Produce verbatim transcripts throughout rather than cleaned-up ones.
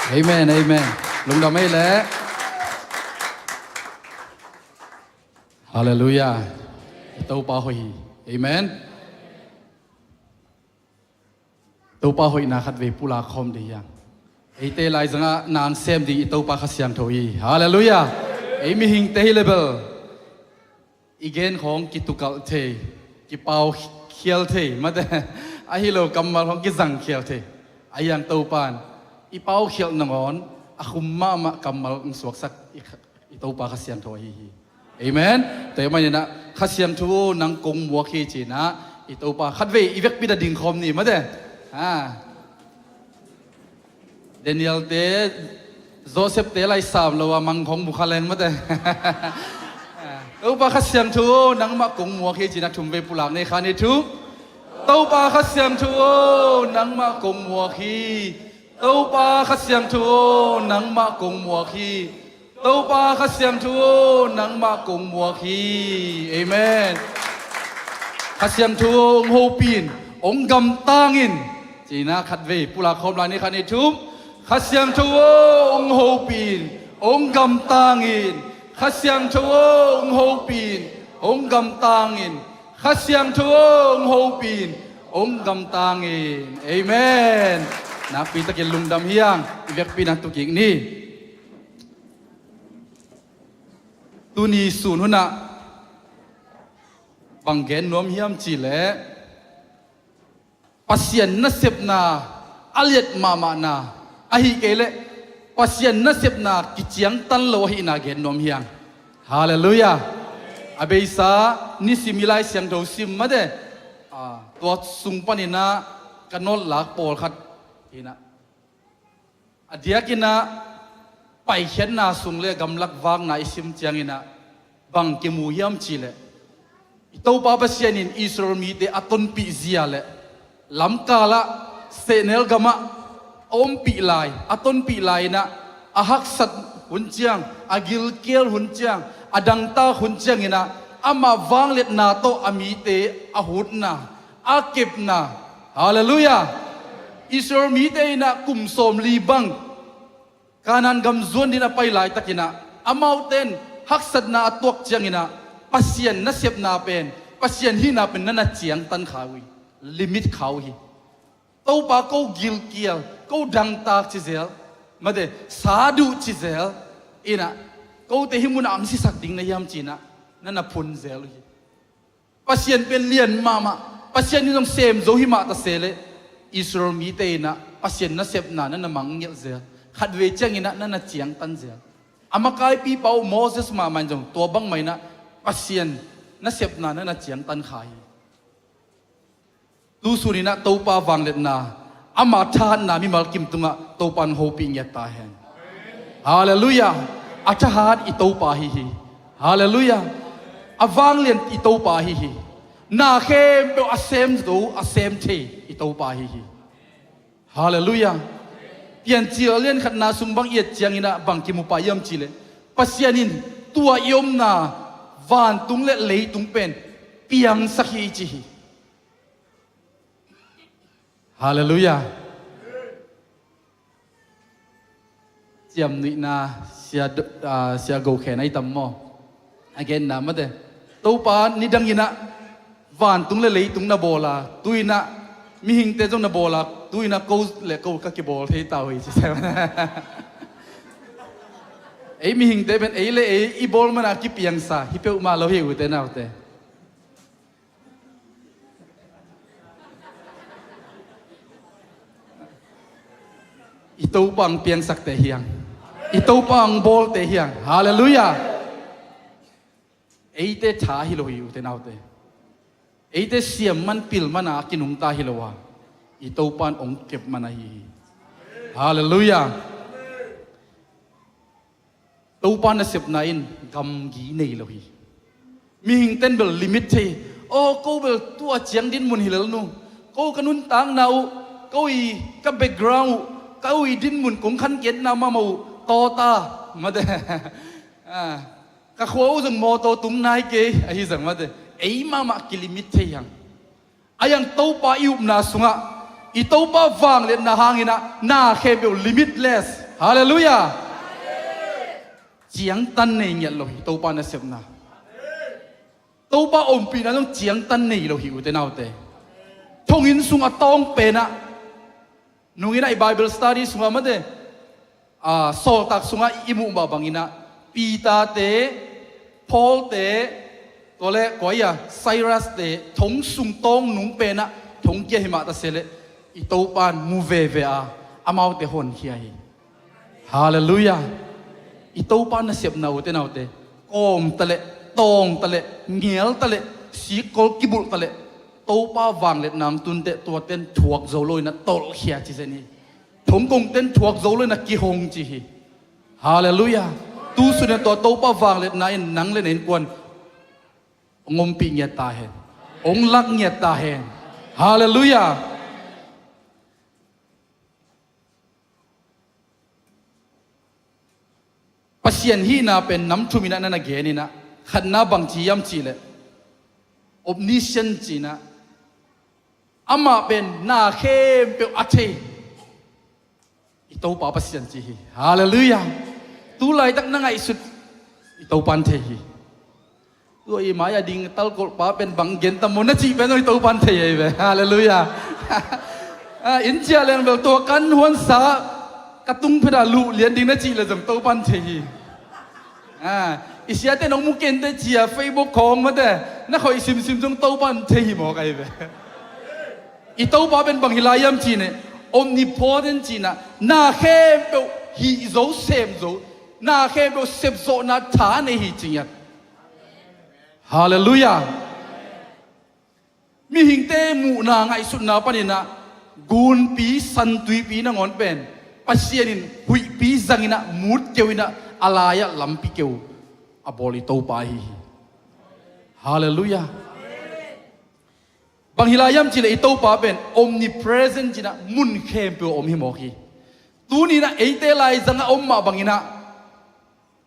Amen, amen. Lungdam ei leh. Halleluiah. I Topa hoih hi. Amen. Topa hoihna khatvei pulak khawm ding hiang. Eite laizangah nang sem ding i Topa Kha Siangtho hi. Halleluiah. Ei mihingte hi leh bel i gen khawng kitukalh thei, kipau khial thei, mate, ahi lo kammal khawng kizang khial thei. Ahi hang Topa in i pau khialh nangawn a khum mahmah kammal hong suaksak i kha-, i Topa Kha Siangtho ahi hi. Amen. Tua ahih manin ah, Kha Siangtho aw, nang kong muak hi ci-in ah, i Topa khatvei i vekpi-in ah ding khawm ni, mate. Ha. Daniel te, Joseph te lai sam lo a mang khawng mu kha leng, mate. Topa Kha Siangtho aw, nangmah kong muak hi ci-in ah thumvei pulak ni, khat, nih, thum. Topa Kha Siangtho aw, nangmah kong muak hi. Topa Kha Siangtho aw, nangmah kong muak hi. Topa Kha Siangtho aw, nangmah kong muak hi. Amen. Kha Siangtho aw, hong hopih in, hong gamtang in. Ci-in ah khatvei pulak khawm lai ni, khat, nih, thum. Kha Siangtho aw, hong hopih in, hong gamtang in. Kha Siangtho aw, hong hopih in, hong gamtang in. Kha Siangtho aw, hong hopih in, hong gamtang in. Amen. Nakpi takin lungdam hi hang, i vekpi-in ah tu kik ni. Tuni sun hun ah bang gen nuam hiam cih leh, Pasian nasepna a liat mahmahna, ahih kei leh Pasian nasepna kiciangtan lo ahihna gen nuam hi hang. Halleluiah. A beisa nisim i Lai Siangtho sim, mate, ah, tua sung panin ah ka nawt lak pawlkhat hi-in ah, a diakin ah Paikhiatna sung leh gamlak vakna i sim ciangin ah bang kimu hiam cih leh, i Topa Pasian in Israel mite a tonpih zia leh lamkal ah sehnel gamah a ompih lai, a tonpih lai-in ah, a haksat hun ciang, a gilkial hun ciang, a dangtak hun ciangin ah, amah vangliatna tawh a mite a hutna, a kepna. Halleluiah. Israel mite in ah kum sawmli bang Kanaan gam zuan dingin a pai laitakin ah, amaute in haksatna a tuak ciangin ah, Pasian nasepna pen, Pasian hihna pen na na ciangtan kha uh hi. Limit kha uh hi. Topa, ko gilkial, ko dangtak ci zel, mate, saduh ci zel in ah, kote hih munah hong sisak ding na hiam ci-in ah, na na phun zel uh hi. Pasian pen lian mahmah, Pasian in zong sem zo hi mah ta se leh, Israel mite in ah Pasian nasepna na na mangngilh zel, khatvei ciangin ah na na ciangtan zel. A makaipipa uh Moses mahmah in zong tua bangmah in ah Pasian nasepna na na ciangtan kha hi. Tu sun in ah Topa vangliatna, ama thahatna mimal kim tungah Topa in hong hopih ngiat ta hen. Halleluiah. A thahat i Topa ahi hi. Halleluiah. A vanglian i Topa ahi hi. Na khempeuh a sem zo, a sem thei i Topa ahi hi. Halleluiah. Piancil a lian khatna sung bang i et ciangin ah bang kimu pah hiam cih leh, Pasian in tua i omna vantung leh leitung pen piangsak hi ci hi. Halleluiah. Ciamnuihna, Sia Do-, ah, Sia Go Khen ahi tam maw? A genna mate. Topa nidang in ah vantung leh leitung na bawl a, tu-in ah mihingte zong na bawl a, tu-in ah ko leh ko ka kibawl thei ta uh hi ci sem. Ei mihingte pen ei leh ei i bawl man a kipiangsa hi peuhmah lo hi, ute naute. I Topa hong piangsakte hi hang. I Topa hong bawlte hi hang. Halleluiah. Eite tha hi lo hi, ute naute. Eite siam man, pil man a kinungta hi lo a, i Topa in hong kep man ahi hi. Halleluiah. Topa nasepna in gamgi nei lo hi. Mihingte in bel limit thei. Aw, ko bel tua ciang dinmun hi lel nu. Ko ka nuntakna uh, ko i ka background uh, ko i dinmun kong khankiatna mahmah uh, tawta, mate. Ah, ka khua uh zong mawtaw tung nai kei, ahi zong mate. Ei mahmah kilimit thei hang. Ahi hang Topa i upna sungah, i Topa vangliatna hangin ah, na khempeuh limitless. Halleluiah. Ciangtan nei ngiat lo hi Topa nasepna. Topa ompihna zong ciangtan nei lo hi, ute naute. Thonginn sungah tawng penah, nunginah i Bible study sungah mate, a, Sawltak sungah i muh mah banginah Peter te, Paul te, tua le kua ia, Silas te thong sung tawng nung penah thong kia hi mah ta se leh i Topa in mu veve a, amaute honkhia hi. Halleluiah. I Topa nasepna, ute naute, kawm taleh, tawng taleh, ngial taleh, sikkol kibulh taleh, Topa vangliatna hong tunteh tuaten thuak zo loinah tolhkhia ci zen hi. Thongkongten thuak zo loinah kihong ci hi. Halleluiah. Tusunin tua Topa vangliatna in nang le na innkuan hong ompih ngiat ta hen. Hong lak ngiat ta hen. Halleluiah. Pasian hihna pen nam thuminah na na geninah, khatna bang ci hiam cihleh, omniscient cinah, amah pen na khempeuh a thei. I Topa Pasian ci hi. Halleluiah. Tu laitak na ngaihsut i Topa in thei hi. Tua i mai-a ding talkolhpa pen bang gen tam maw na cih pen i Topa in thei ahi ve. Halleluiah. A, inn ciah leng bel tua kan huansa ka tung phetah luh lian ding na cih le zong Topa in thei hi. A, i siate nong mu kente cia Facebook khawng mate na khoih simsim zong Topa in thei hi mawk ahi ve. I Topa pen bang hi lai hiam cihneh, omnipotent cinah, na khempeuh hih zo sem zo, na khempeuh sepzawhna tha nei hi cingiat. Halleluiah. Mihingte muhna ngaihsutna paninah gunpi santuipi nangawn pen Pasian in huihpi zanginah mut keu inah a lai-ah lampi keu a bawl i Topa ahi hi. Halleluiah. Bang hi lai hiam cihleh i Topa pen omnipresent cinah mun khempeuh a om hi mawk hi. Tuninah eite laizangah a om mah banginah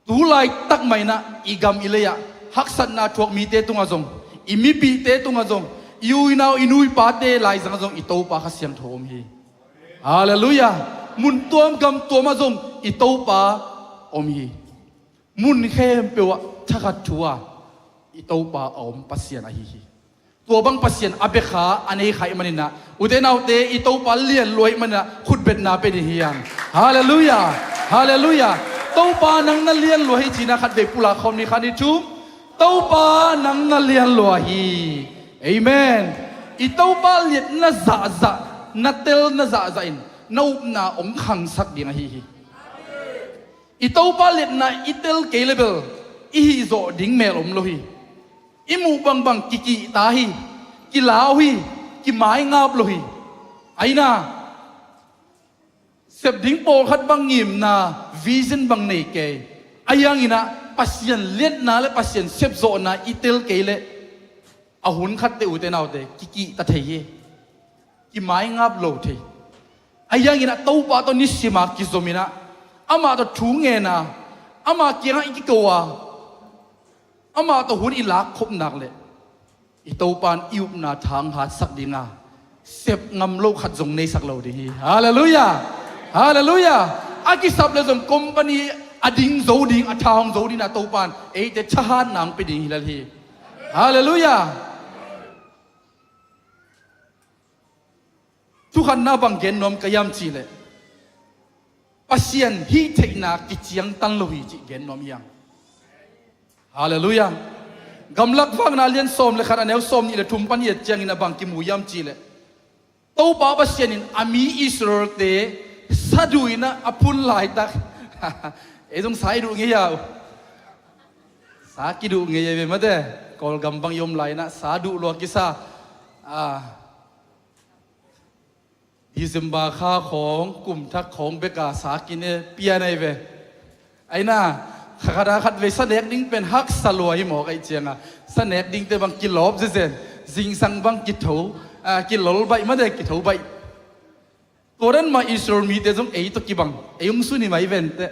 tu laitak mah inah i gam i lei-ah haksatna thuak mite tungah zong, i mipihte tungah zong, i u i nau i nu i pate laizangah zong i Topa Kha Siangtho om hi. Halleluiah. Mun tuam gam tuamah zong i Topa om hi. Mun khempeuh ah thakhat thu-a i Topa a om Pasian ahi hi. Tua bang Pasian a bia kha a nei kha ahih maninah, ute naute, i Topa lian lua ahih maninah khutbetna pia ni hi hang. Halleluiah. Halleluiah. Topa nang na lian lua hi cinah khatvei pulak khawm ni, khat ni thum. Topa nang na lian lua hi. Amen. I Topa liatna zahzah, na telna zahzah in na upna hong khangsak ding ahi hi. I Topa liatna i tel kei le bel i hihzawh ding mel om lo hi. I muh bangbang kikihta hi, kilau hi, kimaingap lo hi. Aina, sep ding pawlkhat bang ngimna, vision bang nei kei. Ahi hanginah Pasian liatna le Pasian sepzawhna i tel kei leh a hun khatte, ute naute, kikihta thei hi. Kimaingap lo thei. Ahi hanginah Topa tawh nisima kizominah amah tawh thu ngena, amah kiangah i kiko a, amah tawh hun i lakkhop nak leh i Topa in i upna thang hatsak dinga sep ngam lo khat zong neisak lo ding hi. Halleluiah. Halleluiah. A kisap le zong company a ding zo ding, a thang zo dingah Topa in eite thahatna hong pia ding hi lel hi. Halleluiah. Thukhatna bang gen nuam ka hiam cihleh, Pasian hih theihna kiciangtan lo hi cih gen nuam hi hang. Halleluiah. Gamlak Vakna lian sawm le khat, a neu sawm nih le thum pan i et ciangin a bang kimu hiam cihleh, Topa Pasian in a mi Israel-te sa duh inah a phun laitak, ei zong sa i duh ngei a uh. Sa kiduh ngei a ve mate. Kawlgam bang i om lai inah sa duh lua kisa. A, December kha khawng, kum thak khawng beka sa kine pian ahi ve. Aina, kha khat a khat vei sa nek ding pen haksa lua hi mawk ahih cianga, sa nek dingte bang kilawp zezen, zingsang bang kitho, a, kilol baih mate, kitho baih. Tua dan mah Israel mite zong ei tawh kibang, ei hong sun hi mai vente.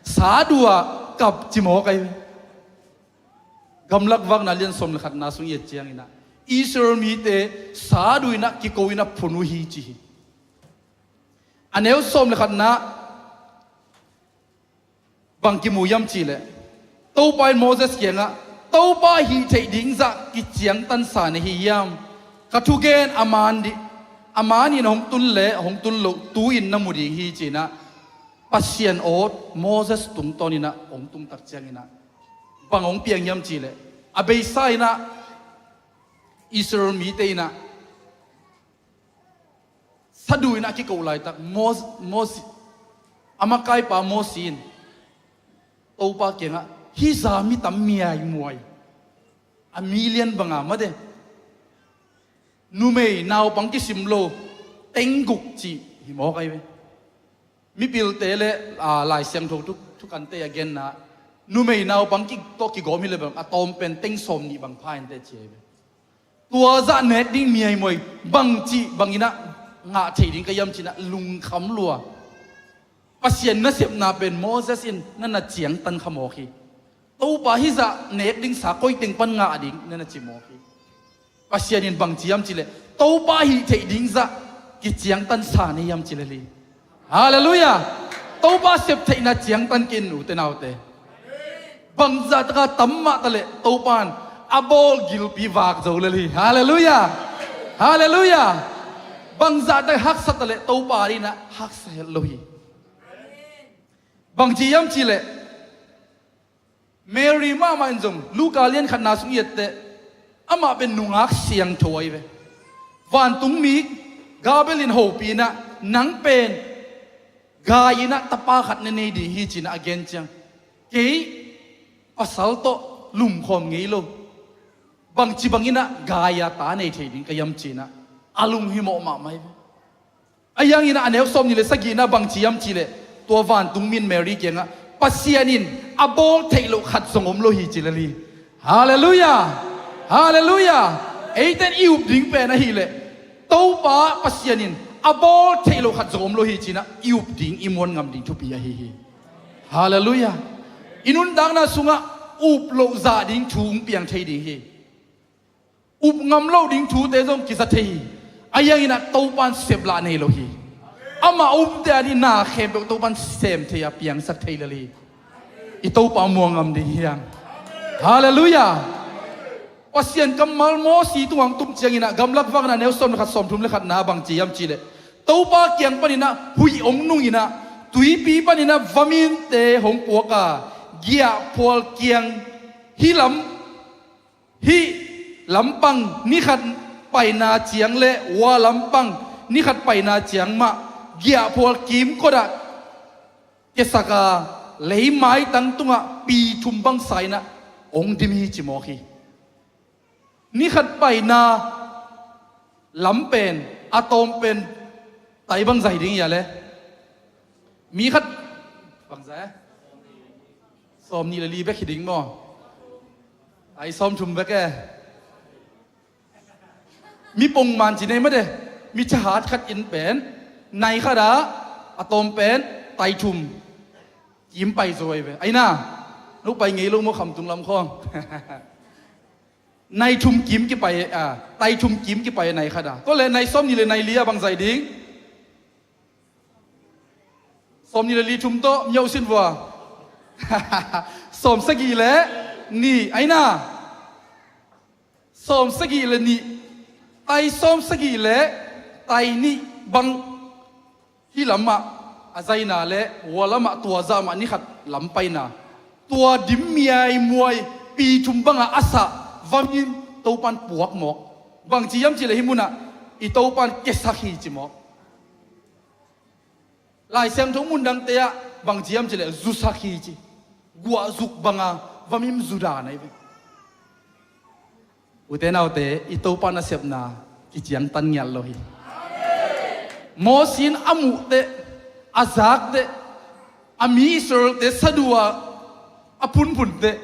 Sa duh a kap ci mawk ahi ve. Gamlak Vakna lian sawm le khatna sung i et cianginah Israel mite sa duh inah kiko inah phun uh hi ci hi. A neu sawm le khatna, Bang kimu hiam cihleh, Topa in Moses kiangah, "Topa hih theih ding zah kiciangtansa na hi hiam? Ka thugen a man dih, a manin hong tun le hong tun loh tu-in na mu ding hi," ci-inah Pasian aw Moses tungtawninah hong tumtak cianginah bang hong piang hiam cihleh, a beisa inah Israel mite inah sadu inah kikoh laitak Mos-, Mosi, a makaipa Mosi in Topa kiangah, "Hih zah mi tam miaimuai, a million banga mate, numei naupang kisim lo teng guk," ci hi mawk ahi ve. Mipilte le, aa, Lai Siangtho thu, thukante a genna, numei naupang ki, tawh kigawm hi le bang a tawm pen teng sawm nih bang pha inteh ci ahi ve. Tua zah nek ding miaimuai bangci banginah ngah thei ding ka hiam cinah lungkham lua. Pasian nasepna pen Moses in na na ciangtan kha mawk hi. Topa hih zah nek ding sa koi teng pan ngah ding na na ci mawk hi. Pasian in bangci hiam cileh, Topa hih theih ding zah kiciangtansa na hiam cileh hi. Halleluiah. Topa sep theihna ciangtan kei in, ute naute. Bangzah taka tam mah taleh Topa in a bawl gilpi vak zo lel hi. Halleluiah. Halleluiah. Bangzah taka haksa taleh Topa dinah haksa het lo hi. Bangci hiam cileh, Mary mahmah in zong Luka lian khatna sung i etteh, amah pen nungak siangtho ahi ve. Vantungmi Gabriel in hopih inah, "Nang pen gai inah tapa khat na nei ding hi," cinah a gen ciang, "Kei pasal tawh lumkhawm ngei lo. Bangci banginah gai-a ta nei thei ding ka hiam?" cinah a lunghimawh mahmah ahi ve. Ahi hanginah a neu sawm nih le sagihna bangci hiam cileh, tua vantungmi in Mary kiangah Pasian in a bawl theih loh khat zong om lo hi cilel hi. Halleluiah. Halleluiah. Eite in i up ding pen ahileh Topa Pasian in a bawl theih loh khat zong om lo hi cinah i up ding, i muan ngam ding thupi ahi hi. Halleluiah. I nuntakna sungah up loh zah ding thu hong piang thei ding hi. Up ngam lo ding thute zong kiza thei hi. Ahi hanginah Topa in sep lah nei lo hi. Amah umte a dih na khempeuh Topa in sem thei a piangsak thei lel hi. I Topa muang ngam ding hi hang. Halleluiah. Pasian kammal Mosi tungah hong tum cianginah Gamlak Vakna neu sawm le khat, sawm thum le khatna bangci hiam cileh, Topa kiang paninah huih hong nunginah tuipi paninah vamimte hong puak a, giahphual kiang hih lam, hih lampang nikhat paina ciang le hua lampang nikhat paina ciang mah giahphual kimkotah kiasak a, leimaitang tungah pi thum bangsa inah hong dim hi ci mawk hi. Nikhat paina lam pen, a tawm pen tai bangzah hi ding hia le? Mi khat bangzah e? Sawm nih le li bek hi ding maw? Tai sawm thum bek e. Mi pongman ci nei mate. Mi thahat khat in pen nai khat ah a tawm pen tai thum kim pai zo ahi ve. Aina, no pai ngei lo maw Khamtung lam khawng? Nai thum kim kipai, a, tai thum kim kipai nai khat ah. Tua le nai sawm nih le nai li ah bangzah hi ding? Sawm nih le li thum tawh mi a usin vua. Sawm sagih le nih, aina. Sawm sagih le nih, tai sawm sagih le tai nih bang hih lamah a zaina le hua lamah tua zah mah nikhat lam paina. Tua dim miaimuai pi thum bangah a sah vamim Topan puak mawk. Bangci hiam cileh hih munah i Topan kiasak hi ci mawk. Lai Siangtho mun dangte ah bangci hiam cileh zusak hi ci. Guahzuk banga vamim zu dan ahi ve. Ute naute, i Topa nasepna kiciangtan ngiat lo hi. Mosi in a muhteh, a zakteh, a mi Israelte sadu ah a phunphunteh,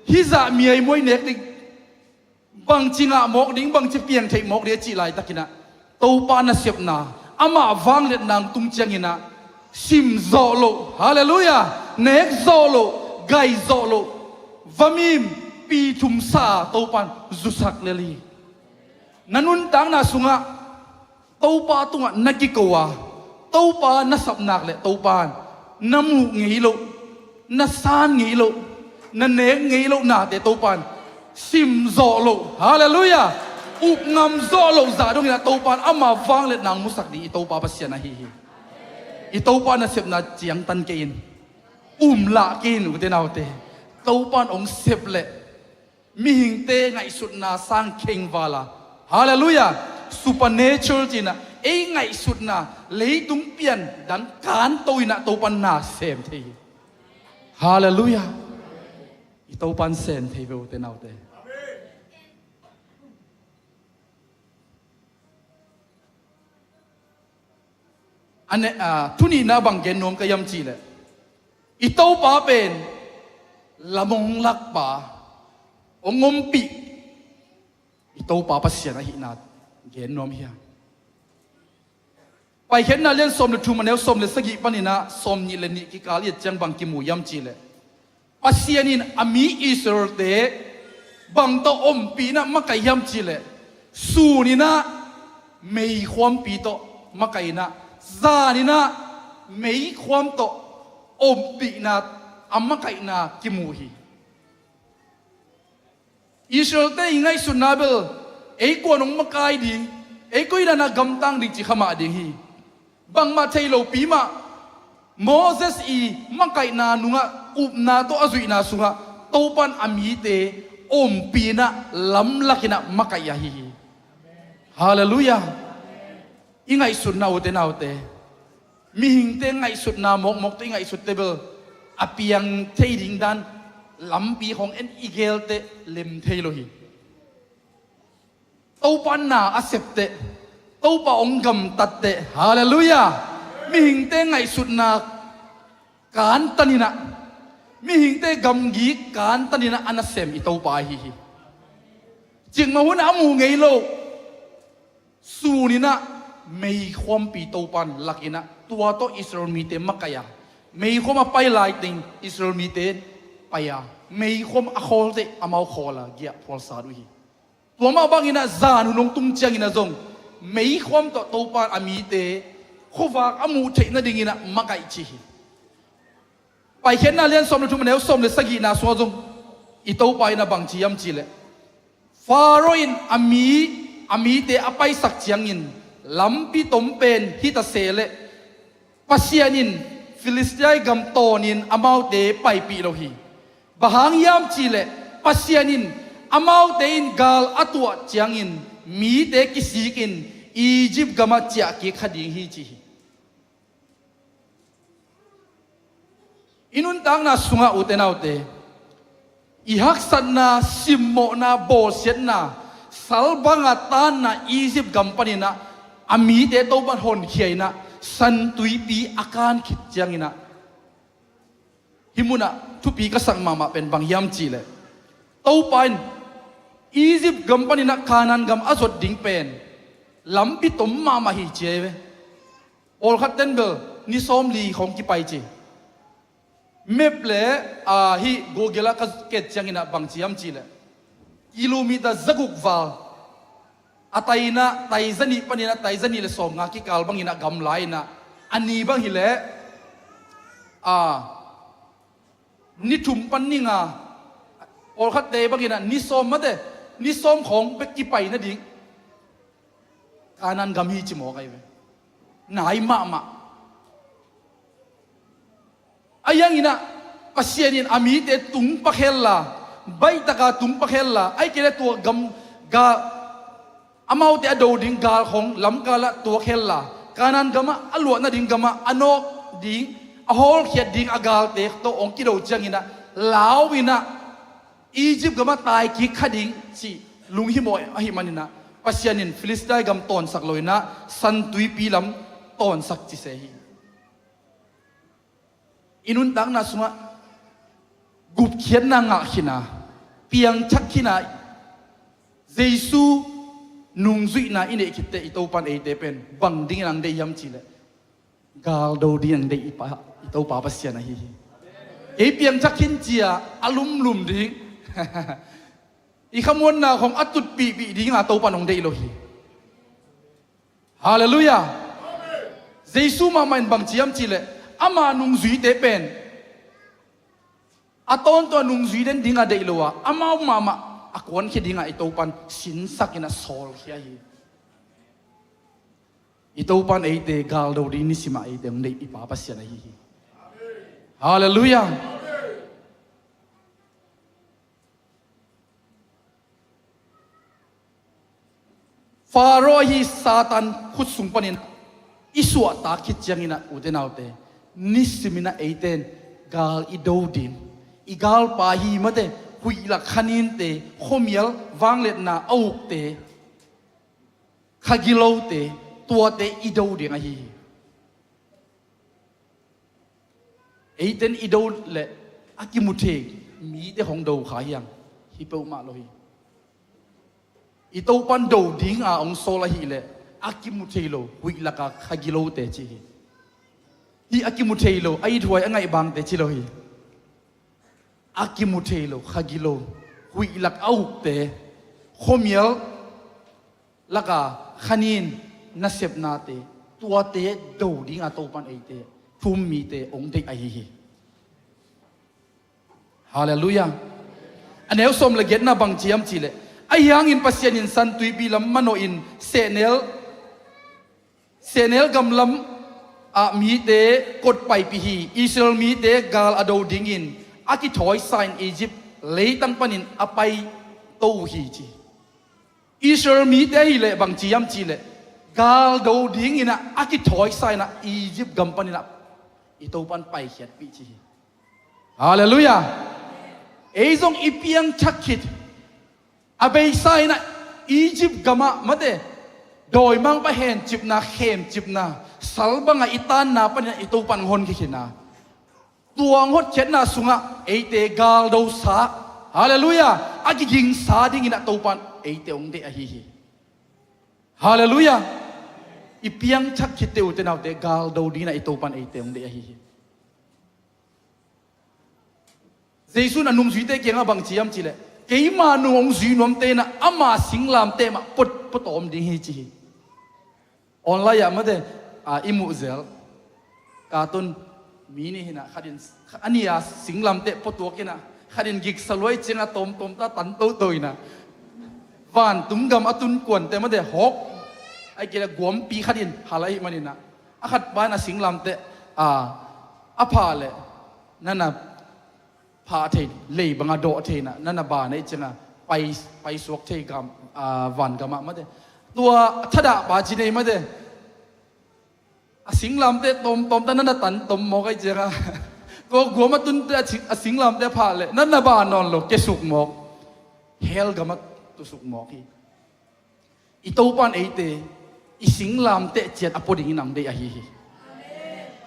hih zah miaimuai nek ding, bangci ngah mawk ding, bangci piang theih mawk ding a cih laitakinah Topa nasepna, amah vangliatna hong tung cianginah sim zawh loh, halleluiah, nek zawh loh, gai zawh loh vamim pi thum sa a Topan zusak lel hi. Na nuntakna sungah Topa tungah na kiko a, Topa na sapnak le Topa na muh ngei loh Na san ngei loh, na nek ngei loh nate Topan sim zawh loh, halleluiah, up ngam zawh loh zah dongin ah Topan ama vangliatna hong musak ding i Topa Pasian ahi hi. I Topa nasepna ciangtan kei in, umlah kei in, ute naute. Topan hong sep leh mihingte ngaihsutna sang khengvala, halleluiah, supernatural ci-in ah ei ngaihsutna leitung pian dan kanto in ah Topan na sem thei hi. Halleluiah. I Topan sem thei ve, ute naute. A ne, a, thu nihna bang gen nuam ka hiam cih leh, i Topa pen lam hong lakpa, hong ompih, i Topa Pasian ahihna gen nuam hi a. Paikhiatna lian sawm le thum, a neu sawm le sagih panin ah sawmnih le nih kikal i et ciang bang kimu hiam cih leh, Pasian in a mi Israel-te bang tawh ompih in ah makaih hiam cih leh, sun in ah meikhuampi tawh makaih in ah, zan in ah meikhuam tawh ompihna a makaihna kimu hi. Israel-te i ngaihsutna bel ei kua'n hong makai ding, ei koi dan a gamtang ding cih kha mah ding hi. Bangmah thei lopi mah, Moses i makaihna nungah upna tawh a zuihna sungah Topan a mite ompih in ah lamlak in ah makaih ahi hi. Halleluiah. I ngaihsutna, ute naute, mihingte ngaihsutna mawkmawk tawh i ngaihsutte bel a piang thei ding dan lampi khawng en i gelte lem thei lo hi. Topa na a septe, Topa hong gamtatte, halleluiah, mihingte ngaihsutna kantan in ah, mihingte gamgi kantan in ah a nasem i Topa ahi hi. Cikmah hun ah a mu ngei lo sun in ah meikhuampi Topan lak in ah tua tawh Israel mite makaih a, meikhuam a pai laiteng Israel mite pai a, meikhuam a khawlte amau khawl a giahphual sat uh hi. Tua mah bangin ah zan hun hong tung ciangin ah zong meikhuam tawh Topan a mite khuavak a muh theih nadingin ah makaih ci hi. Paikhiatna lian sawm le thum, a neu sawm le sagihna sungah zong i Topa in ah bang ci hiam cih leh, Faro in a mi, a mite a paisak ciangin lampi tom pen hi ta se leh, Pasian in Filistia gam tawnin amaute paipih lo hi. Bang hang hiam cih leh Pasian in amaute in gal a tuah ciangin mite kisikin Egypt gamah ciah kik kha ding hi ci hi. I nuntakna sungah, ute naute, i haksatna, simmawhna, bawlsiatna, sal banga tanna Egypt gam panin ah a mite Topan honkhia in ah San Tuipi a kan khit ciangin ah, hih munah thupi ka sak mahmah pen bang hiam cih leh, Topa in Egypt gam panin ah Kanaan gam a zuat ding pen lampi tom mahmah hi ci hi ve. Pawlkhat ten bel ni sawmli khawng kipai ci. Map le, ah, hih Google ah ka ket ciangin ah bang ci hiam cih leh, kilometer zaguk val, a tai in ah tai zanih panin ah tai zanih le sawmnga kikal bangin ah gamla in ah, a ni bang hi leh, ah, ni thum pan ni nga, pawlkhatte bangin ah ni sawm mate, ni sawm khawng bek kipai nading Kanaan gam hi ci mawk ahi ve. Nai mahmah. Ahi hangin ah Pasian in a mite tung pak hel la, baih taka tung pak hel la, ahih kei leh tua gam, gal, amaute a do ding gal khawng lamkal ah tuak hel la, Kanaan gamah, a luah nading gamah a nawk ding, a hawlkhiat ding a galte tawh hong kido ciangin ah lau in ah Egypt gamah tai kik kha ding cih lunghimawh ahih manin ah Pasian in Filistia gam tawnsak lo in ah San Tuipi lam tawnsak ci se hi. I nuntakna sungah gupkhiatna ngah khin a, piangthak khin a, Jesu nungzuihna i neih khitteh i Topan eite pen bang dingin ang deih hiam cih leh, gal do dingin ang deih i Pa, i Topa Pasian ahi hi. Kei piangthak khin ci-a a lumlum ding, i khamuanna khawng a tutpihpih dinga Topan hong deih lo hi. Halleluiah. Jesu mahmah in bang ci hiam cih leh, ama nungzuite pen a tawntung a nungzui den dingah deih lo a, amau mahmah a kuankhia dingah i Topan sinsak in a sawlkhia hi. I Topan eite galdo ding nisimah eite hong deih i Pa Pasian ahi hi. Halleluiah. Faro ahi Satan khut sung panin i suahtak khit ciangin ah, ute naute, nisimin ah eite in gal i do ding, i galpa hi mate, huihlak khaninte, khuamial vangliatna a ukte, kha gilote, tuate i do ding ahi hi. Eite in i do leh a kimu thei mite hong do kha hi hang, hi peuhmah lo hi. I Topan do dinga hong sawl ahih leh a kimu thei lo huih laka kha gilote ci hi. Hih a kimu thei lo, a ithuai a ngaih bangte ci lo hi. A kimu thei lo kha gilo, huih lak a ukte, khuamial laka khanin nasepnate, tuate do dinga Topan eite, thu-um mite hong deih ahi hi. Halleluiah. A neu sawm le giatna bang ci hiam cih leh, ahi hangin Pasian in San Tuipi lam manawhin sehnel, sehnel gam lam ah mite kot paipih hi. Israel mite gal a do dingin a kithawisa in Egypt leitang panin a paito uh hi ci. Israel mite ahih leh bang ci hiam cih leh, gal do dingin ah a kithawisa in ah Egypt gam panin ah i Topan paikhiatpih ci hi. Halleluiah. Ei zong i piangthak khit, a beisa in ah Egypt gamah mate, dawimangpa hencipna, khemcipna, sal bangah i tanna panin ah i Topan hong honkhia khin a, tua hong hotkhiatna sungah eite galdosa, halleluiah, a kigingsa dingin ah Topan eite hong deih ahi hi. Halleluiah. I piangthak khitte, ute naute, galdo dingin ah i Topan eite hong deih ahi hi. Jesu in a nungzuite kiangah bang ci hiam cih leh, keima nung hong zui nuamte in ah ama singlamteh mah pua, pua tawm ding hi ci hi. Online ah mate, a, i muh zel. Katun mi nih hi in ah, khat in, a nih a singlamteh puatuak in ah, khat in giksa luai ciangah tawmtawm ta tan toto in ah, vantung gam a tun kuante mate hawk, ahih kei leh guampi khat in hal ahih manin ah, a khat pa in a singlamteh, a, a phah leh, na na phah thei, lei bangah dawh thei in ah, na na ban ahih ciangah pai, paisuak thei gam, a, van gamah mate. Tua thadah pa ci nei mate. A singlamteh tawmtawm ta na na tan tom mawk ahih ciangah, tua guam a tunte a sing, a singlamteh a phah leh na na ban nawn lo, kesuk mawk. Hell gamah tusuk mawk hi. I Topan eite i singlamteh ciat a pua dingin hong deih ahi hi.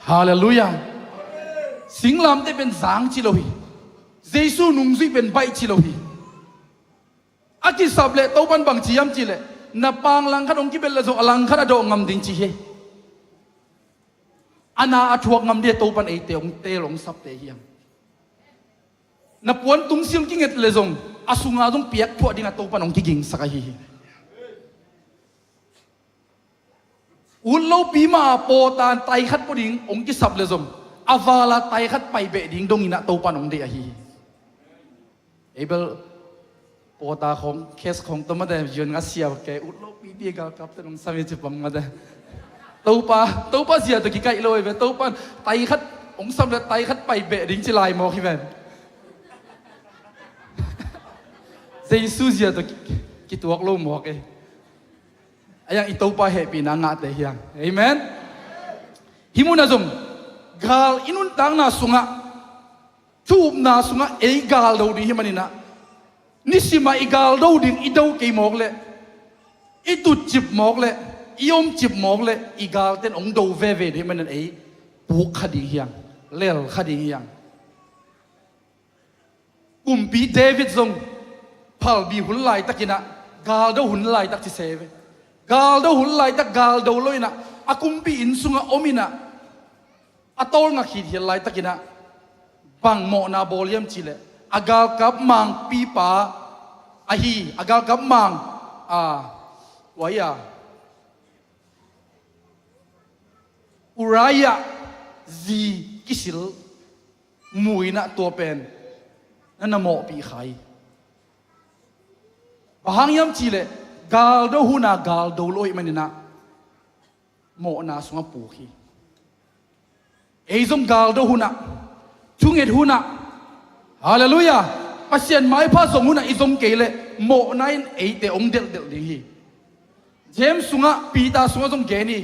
Halleluiah. Singlamteh pen zang ci lo hi. Jesu nungzui pen baih ci lo hi. A kisap leh Topan bang ci hiam cih leh, na pang langkhat hong kibelh leh zong a langkhat a dawh ngam ding ci hi. A na a thuak ngam ding a Topan eite hong teel hong sapte hi hang. Na puan tungsil kinget leh zong a sunga zong piak thuah dingah Topan hong kigingsak ahi hi. Ut lopi mah a pawta tai khat pua ding hong kisap leh zong, a vala tai khat pai beh ding dongin ah Topan hong deih ahi hi. Abel pawta khawng, case khawng tawh mate, yun nga sia ke, ut lopipi galkapte hong sam hi ci pang mate. Topa, Topa zia tawh kikaih lo hi ve, Topan tai khat hong sam leh tai khat pai beh ding ci lai mawk hi ven. Jesu zia tawh ki, kituak lo mawk e. A yang i Topa hehpihna ngahte hi hang. Amen. Hih munah zong gal i nuntakna sungah, thu-upna sungah ei galdo ding hi manin ah, nisimah i galdo ding i do kei mawk leh, i tutcip mawk leh, i omcip mawk leh, i galte in hong do veve ding hi manin ei puk kha ding hi hang, lel kha ding hi hang. Kumpi David zong phalbi hun laitakin ah, galdo hun laitak ci se ve. Galdo hun laitak galdo lo in ah, a kumpi inn sungah om in ah, a tawlnga khithial laitakin ah, bang mawhna bawl hiam cih leh, a galkap mangpipa ahi, a galkap mang, a, ua hi a, Uriah zi kisil mu in ah, tua pen na na mawhpih kha hi. Bang hang hiam cihleh, galdo hunah galdo lo ahih maninah mawhna sungah puk hi. Ei zong galdo hunah, thunget hunah, halleluiah, Pasian maipha zong hunah i zong kei leh mawhna in eite hong delhdelh ding hi. James sungah, Peter sungah zong gen hi.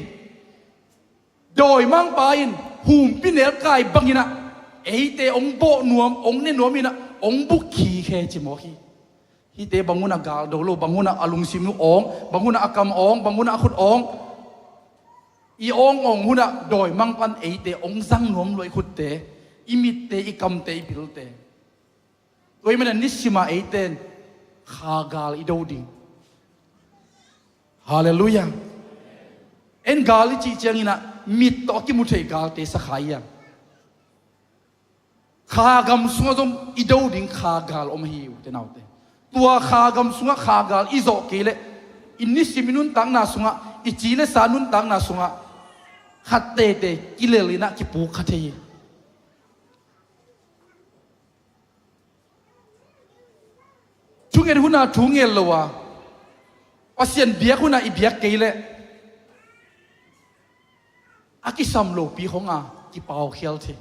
Dawimangpa in humpi nelkai banginah eite hong bawh nuam, hong ne nuam inah hong buk khikhe ci mawk hi. Hihte bang hunah galdo lo, bang hunah a lungsim uh awng, bang hunah a kam awng, bang hunah a khut awng. I awngawng hunah dawimangpa'n eite hong zang nuam lua, i khutte, i mitte, i kamte, i pilte. Tua ahih manin a nisima eite in kha gal i do ding. Halleluiah. En gal i cih cianginah mit tawh a kimu thei galte sa kha hi a. Kha gam sungah zong i do ding kha gal om ahi, ute naute. Tua kha gam sungah kha gal i zawh kei leh i nisim i nuntakna sungah, i ci le sa nuntakna sungah khat tete kilel inah kipuk kha thei hi. Thunget hunah thu ngel lo a, Pasian biak hunah i biak kei leh a kisam lopi khawngah kipaukhial thei,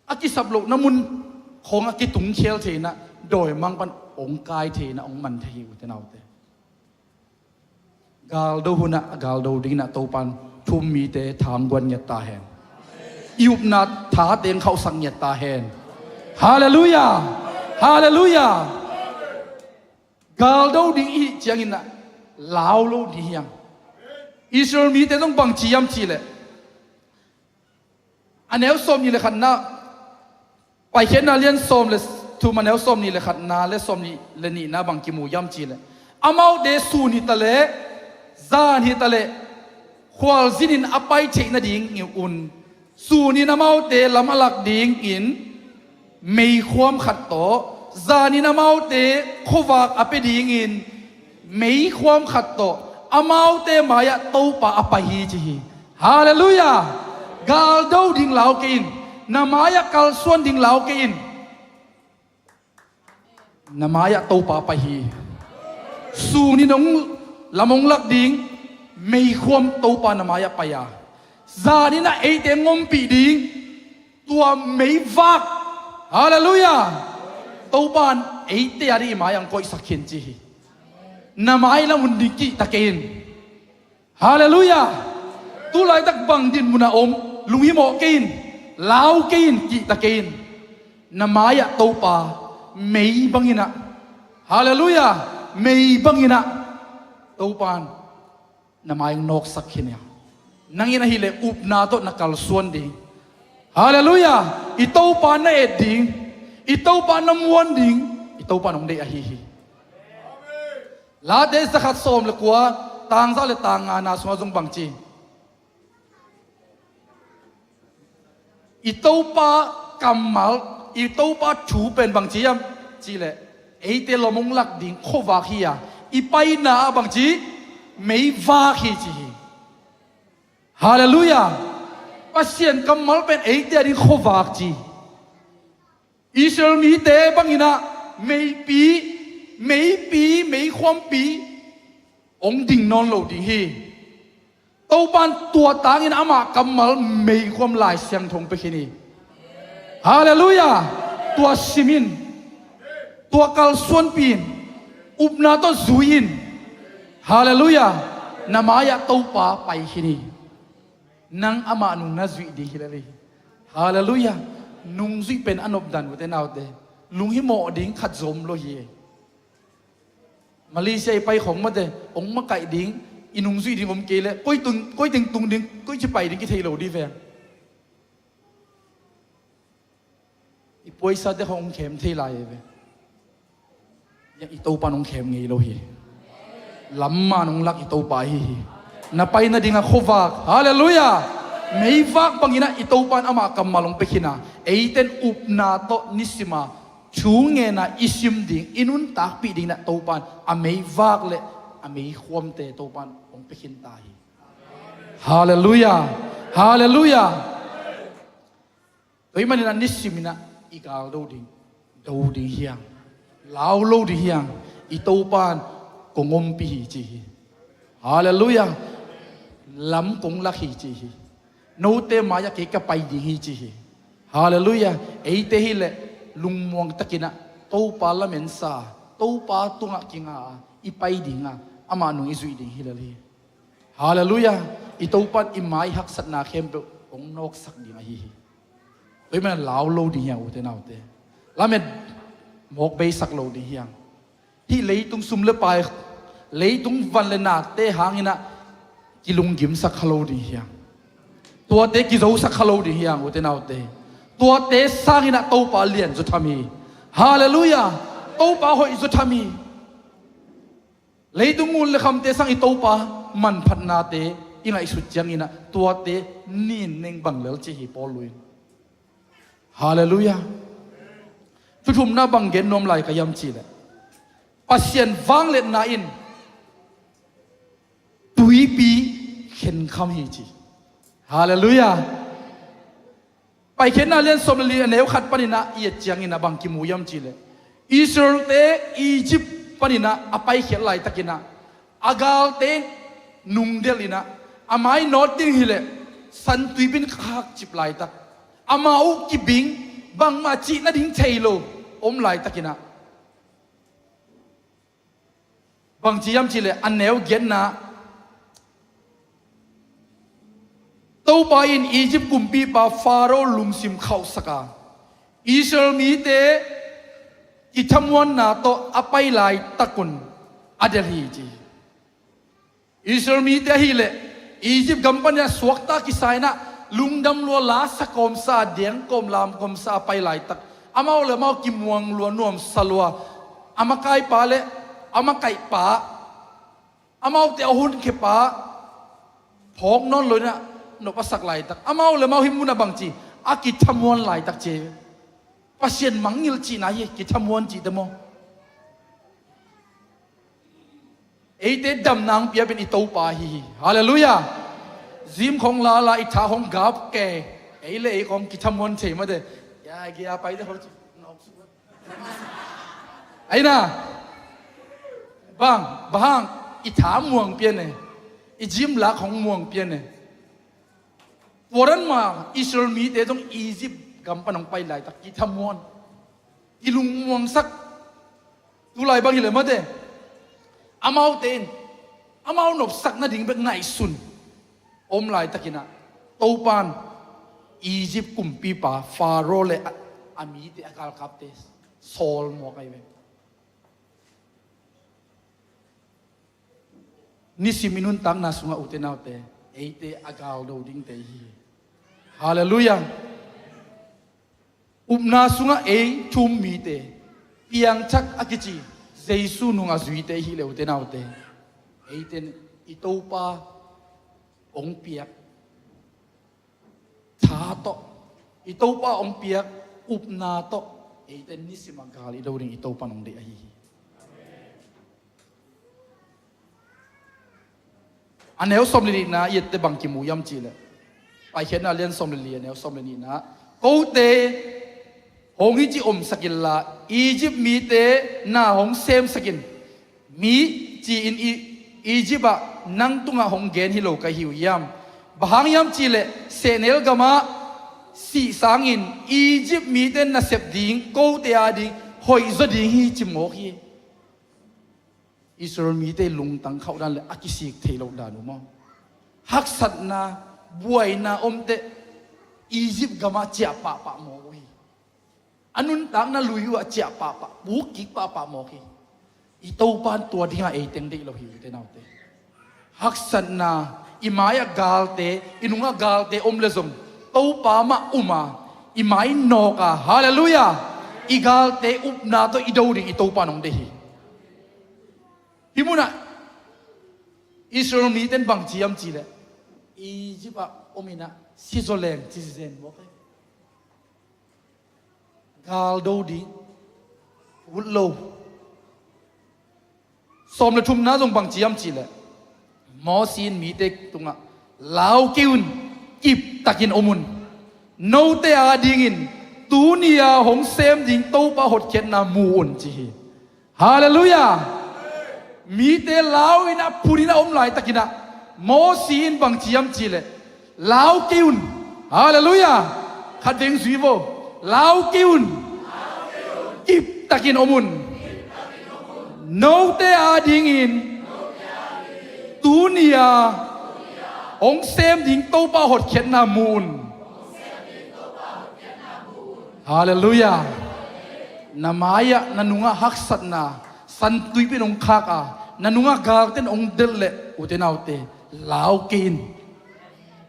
a kisap lohna mun khawngah kitungkhial thei inah dawimangpa'n hong kai thei inah hong man thei hi, ute naute. Galdo hunah galdo dinginah Topa'n thu-um mite thangguan ngiat ta hen. I upna tha teng khauhsak ngiat ta hen. Halleluiah. Halleluiah. Galdo ding i hih cianginah lau lo ding hi hang. Israel mite zong bangci hiam cihleh, a neu sawmnih le khatna, Paikhiatna lian sawm le thum, a neu sawmnih le khatna le sawmnih le nihna bang kimu hiam cihleh, amaute sun hitaleh, zan hitaleh khualzinin a pai theih nadingun sunin amaute lam a lak dingin meikhuam khat tawh, zanin amaute khuavak a pia dingin meikhuam khat tawh amaute mai-ah Topa a pai hi, ci hi. Halleluiah. Galdo ding lau kei in. Na mai-ah kalsuan ding lau kei in. Na mai-ah Topa pai hi. Sunin hong, lam hong lak ding meikhuam Topa na mai-ah pai a, zanin ah eite hong ompih ding tua meivak, halleluiah, Topa'n eite a ding i mai-ah hong koihsak khin, ci hi. Na mai lam un ding kihta kei in. Halleluiah. Tu laitak bang dinmun ah om, lunghimawh kei in, lau kei in, kihta kei in. Na mai-ah Topa mei banginah, halleluiah, mei banginah Topa'n na mai hong nawksak khin hi a. Nang in ahih leh upna tawh na kalsuan ding. Halleluiah. I Topa na et ding, i Topa na muan ding, i Topa nong deih ahi hi. Late zakhat sawm le kua, tang za le tang ngana sungah zong bangci, i Topa kammal, i Topa thu pen bangci hiam cihleh, eite lam hong lak ding khuavak hi a, i paina ah bangci, meivak hi, ci hi. Halleluiah. Pasian kammal pen eite a ding khuavak ci. Israel mite banginah meipi, meipi, meikhuampi hong ding nawn lo ding hi. Topa'n tua tangin amah kammal meikhuam Lai Siangtho hong pia khin hi. Halleluiah. Tua sim in, tua kalsuanpih in, upna tawh zui in. Halleluiah. Na mai-ah Topa pai khin hi. Nang amah nung na zuih ding hi lel hi. Halleluiah. Nungzuih pen a nopdan, ute naute. Lunghimawh ding khat zong om lo hi. Malaysia i pai khawng mate, hong makaih ding, i nungzuih ding om kei leh koi tung, koi teng tung ding, koi ci pai ding kithei lo ding ve. I puaisate khawng hong khem thei lai ve. Hiah i Topa'n hong khem ngei lo hi. Lamman hong lak i Topa ahi hi. Na pai nadingah khuavak, halleluiah, meivak banginah i Topa'n amah kammal hong pia khin a, eite'n upna tawh nisima thu ngen a i sim ding, i nuntakpih dinginah Topa'n a meivak le a meikhuamte Topa'n hong pia khin ta hi. Halleluiah. Halleluiah. Tua ahih maninah nisiminah i galdo ding, do ding hiang, lau lo ding hiang, i Topan kong ompih hi ci hi. Halleluiah. Lam kong lak hi ci hi. Note mai-ah kei ka pai ding hi ci hi. Halleluiah. Eite hileh lungmuang takinah Topa lamensa, Topa tungah kinga a i pai dinga amah nung i zuih ding hi lel hi. Halleluiah. I Topan i mai haksatna khempeuh hong nawksak ding ahi hi. Tua i man lau lo ding hiang ute naute. Lamet mawk beisak lo ding hiang. Hih leitung sum le pai, leitung van le nakte hanginah kilunggimsak kha lo ding hiang. Tuate kizosak kha lo ding hiang ute naute. Tuate sanginah Topa lian zaw tham hi. Halleluiah. Topa hoih zaw tham hi. Leitung ngun le khamte sang i Topa manphatnate i ngaihsut cianginah tuate nin neng bang lel ci hi Paul luin. Halleluiah. Thuthumna bang gen nuam lai ka hiam cihleh Pasian vangliatna in tuipi khenkham hi ci. Halleluiah. Paikhiatna lian sawm le li a neu khat paninah i et cianginah bang kimu hiam cihleh Israelte Egypt paninah a paikhiat laitakinah a galte nungdelhinah a mai nawt ding hileh santuipin khakcip laitak, amau kibing, bangmah cih nading thei lo om laitakinah bangci hiam cihleh a neu giatna Topa in Egypt kumpipa Pharaoh lungsim khauhsaka Israel mite kithamuanna tawh a pai laitakun a delh hi ci. Israel mite ahileh Egypt gam paninah suakta kisainah lungdam lua la sakawmsa, diangkawm lamkawmsa a pai laitak amau le amau kimuang lua nuamsa lua, a makaipa le a makaihpa, amaute a hunkhia pa phawk nawn loinah nop a sak laitak amau le amau hih munah bangci a kithamuan laitak ci. Pasian mangngilh cihna hi kithamuan cihte maw? Eite damna hong piapin i Topa ahi hi. Halleluiah. Zim khong lala i tha hong gap ke. Ei le ei khong kithamuan thei mate. Ya, gei a paite ho ci. Aina bang bahang i tha muang pian e. I zim lak hong muang pian e. Tua dan ma Israel mite zong Egypt gam pan hong pai laitak kithamuan, kilungmuangsak. Tulai bang hileh mate, amaute in amau nopsak nading bek ngaihsun om laitakinah Topan Egypt kumpipa Pharaoh le a, a mite, a galkapte sawl mawk ahi ve. Nisim i nuntakna sungah ute naute, eite a galdo dingte hi. Halleluiah. Upna sungah ei thu-um mite, piangthak a kici Jesu nung a zuite hi le ute naute, eite i Topa hong piak tha tawh, i Topa hong piak upna tawh eite nisim a gal i do ding i Topa nong deih ahi hi. A neu sawm le nihna i ette bang kimu hiam cihleh Paikhiatna lian sawm le li a neu sawm le nihna, kote hong hi ci omsak inla Egypt mite na hong semsak in. Mi ci-in Egypt ah nang tungah hong gen hi lo ka hi uh hiam? Bang hang hiam cihleh sehnel gamah sih sangin Egypt mite nasep ding kote ading hoihzaw ding hi ci mawk hi. Israel mite lungtang khauh dan le a kisik theih loh dan uh maw? Haksatna, buaina omteh Egypt gamah ciah pahpah mawk uh hi. A nuntakna lui uh ah ciah pahpah, puk kik pahpah mawk hi. I Topa in tua dingah ei teng deih lo hi ute naute. Haksatna, i mai-ah galte, i nungah galte om le zong Topa mah um a, i mai nawk a, halleluiah, i galte upna tawh i do ding i Topa nong deih hi. Hih munah Israel mite in bangci hiam cihleh Egypt ah om inah sizaw leng ci zen mawk hi. Galdo ding ut lo. Sawm le thumna zong bangci hiam cihleh Mawsi in mite tungah, lau kei un, kiptakin om un. Note adingin Tuni-a hong sem ding Topa hotkhiatna mu un, ci hi. Halleluiah. Mite lau in a phun in a om laitakin ah Mosi in bang ci hiam cih leh, lau kei un. Halleluiah. Khat veng zui vo. Lau kei un. Kiptakin om un. Note adingin tuni-a hong sem ding Topa hotkhiatna mu un. Halleluiah. Na mai-ah na nungah haksatna santuipi in hong khak a, na nungah galte in hong delh leh, ute naute, lau kei in.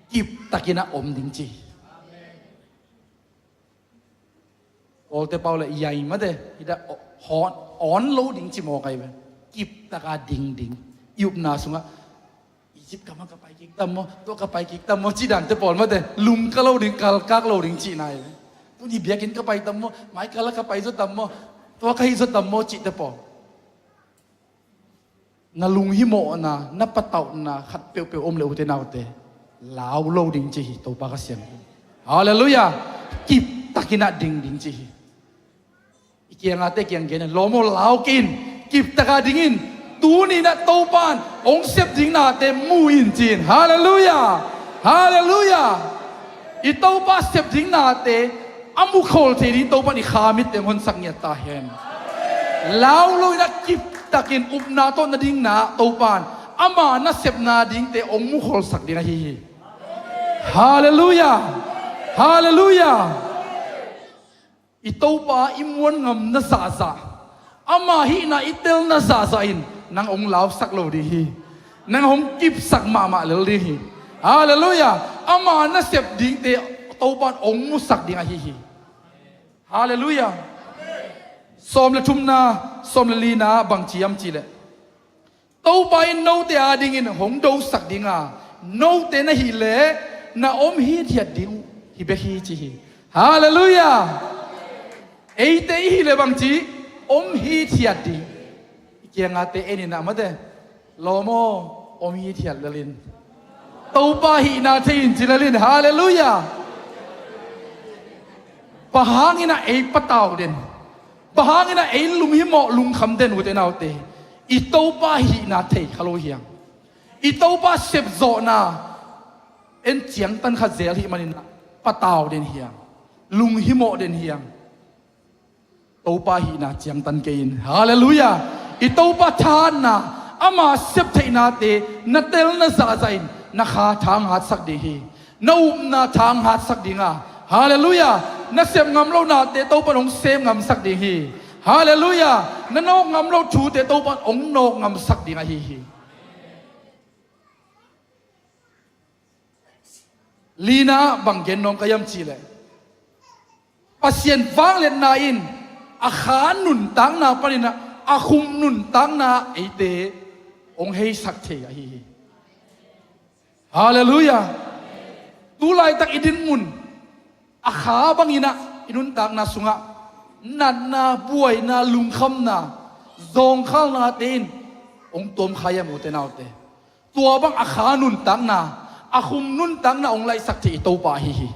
Kiptakin a om ding, ci hi. Kawlte pau leh yai mate, hih dah awn, awn lo ding ci mawk ahi ve. Kiptaka ding ding. I upna sungah Egypt gam ah ka pai kik tam maw, tua ka pai kik tam maw, cih dante pawl mate, lungka lo ding, kalkak lo ding cihna hi. Tuni biakinn ka pai tam maw, mai kal ah ka pai zaw tam maw, tua ka hih zaw tam maw, cihte pawl. Na lunghimawhna, na patauhna khat peuhpeuh om leh, ute naute, lau lo ding, ci hi Topa Kha Siangtho. Halleluiah. Kiptakin a ding ding, ci hi. I kiangah te kiang gen in, lawm aw, lau kei in. Kiptaka ding in. Tuni-in ah Topa in hong sep ding nate mu in, ci in. Halleluiah. Halleluiah. I Topa sep ding nate a mukhol thei ding Topa in i kha mitte hong honsak ngiat ta hen. Lau lo in ah kiptakin upna tawh na dingna ah Topa in ama nasepna dingte hong mukholsak ding ahi hi. Halleluiah. Halleluiah. I Topa i muan ngamna zahzah, ama hihna i telna zahzah in nang hong lausak lo ding hi. Nang hong kipsak mahmah lel ding hi. Halleluiah. Ama nasep dingte Topa in hong musak ding ahi hi. Halleluiah. Sawm le thumna, sawm le lina bang ci hiam cih leh, Topa in note adingin hong dosak ding a, note na hih leh na om hithiat ding uh hi bek hi, ci hi. Halleluiah. Eite i hih leh bang ci? Om hithiat ding. I kiangah te en in ah mate, lawm aw, om hithiat lel in. Topa hihna thei in, ci lel in. Halleluiah. Bang hangin ah ei patau den? Bang hangin ah ei lunghimawh lungkham den, ute naute? I Topa hihna thei kha lo hi hang. I Topa sepzawhna en ciangtan kha zel hih manin ah patau den hi hang. Lunghimawh den hi hang. Topa hihna ciangtan kei in. Halleluiah. I Topa thahatna, ama sep theihnate na telna zahzah in na kha thanghatsak ding hi. Na upna thanghatsak ding a, halleluiah, na sep ngam loh nate Topa in hong sem ngamsak ding hi. Halleluiah. Na nawk ngam loh thute Topa in hong nawk ngamsak ding ahi hi. Lina bang gen nuam ka hiam cih leh, Pasian vangliatna in a kha nuntakna panin ah a khum nuntakna eite hong heisak thei ahi hi. Halleluiah. Tu laitak i dinmun a kha bangin ah i nuntakna sungah natna, buaina, lungkhamna, zawngkhalnate in hong tuam kha hiam, ute naute? Tua bang a kha nuntakna, a khum nuntakna hong laihsak thei i Topa ahi hi.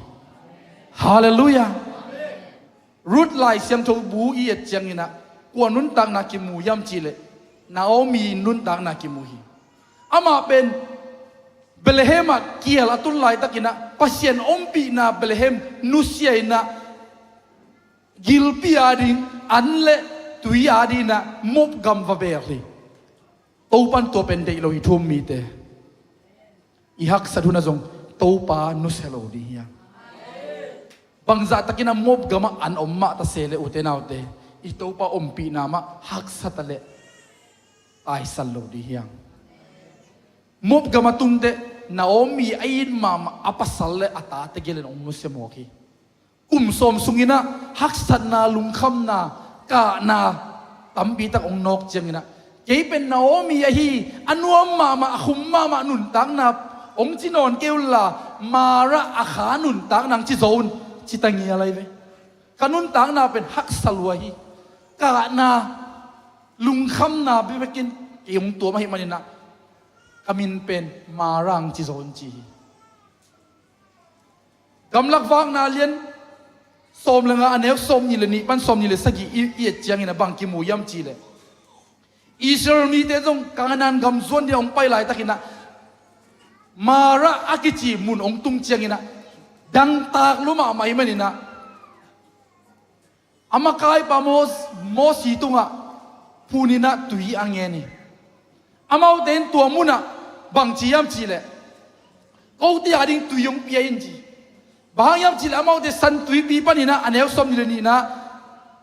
Halleluiah. Ruth Lai Siangtho bu i et ciangin ah kua nuntakna kimu hiam cih leh, Naomi nuntakna kimu hi. Amah pen Bethlehem ah kial a tun laitakin ah Pasian ompihna Bethlehem nusia in ah, gilpi ading an le tui adingin ah Moab gam va beel hi. Topa in tua pen deih lo hi, thu um mite. I haksat hun ah zong Topa nusia lo ding hi hang. Bangzah takin ah Moab gamah an om mah ta se leh, ute naute, i Topa ompihna mah haksa ta leh taisan lo ding hi hang. Moab gam a tungteh Naomi a it mahmah a pasal le a tate gel in hong nusia mawk hi. Kum sawm sungin ah haksatna, lungkhamna, kahna tampi tak hong nawk ciangin ah, kei pen Naomi ahi, a nuam mahmah, a khum mahmah nuntakna hong ci nawn kei unla, Mara a kha nuntakna hong ci zo un, ci ta ngial ahi ve. Ka nuntakna pen haksa lua hi. Kahna, lungkhamna bekbekin kei hong tuam ahih manin ah ka min pen Mara hong ci zo un, ci hi. Gamlak Vakna lian sawm le nga, a neu sawmnih le nih pan sawmnih le sagih i, i et ciangin a bang kimu hiam cihleh, Israel mite zong Kanaan gam zuan dingin hong pai laitakin ah Marah a kici mun hong tung ciangin ah dangtak lua mahmah ahih manin ah a makaipa Mos-, Mosi tungah phunin ah tui a ngen hi. Amaute in tua munah bang ci hiam cihleh, "Kote a ding tui hong pia in," ci. Bang hang hiam cihleh amaute San Tuipi panin ah a neu sawmnih le nihna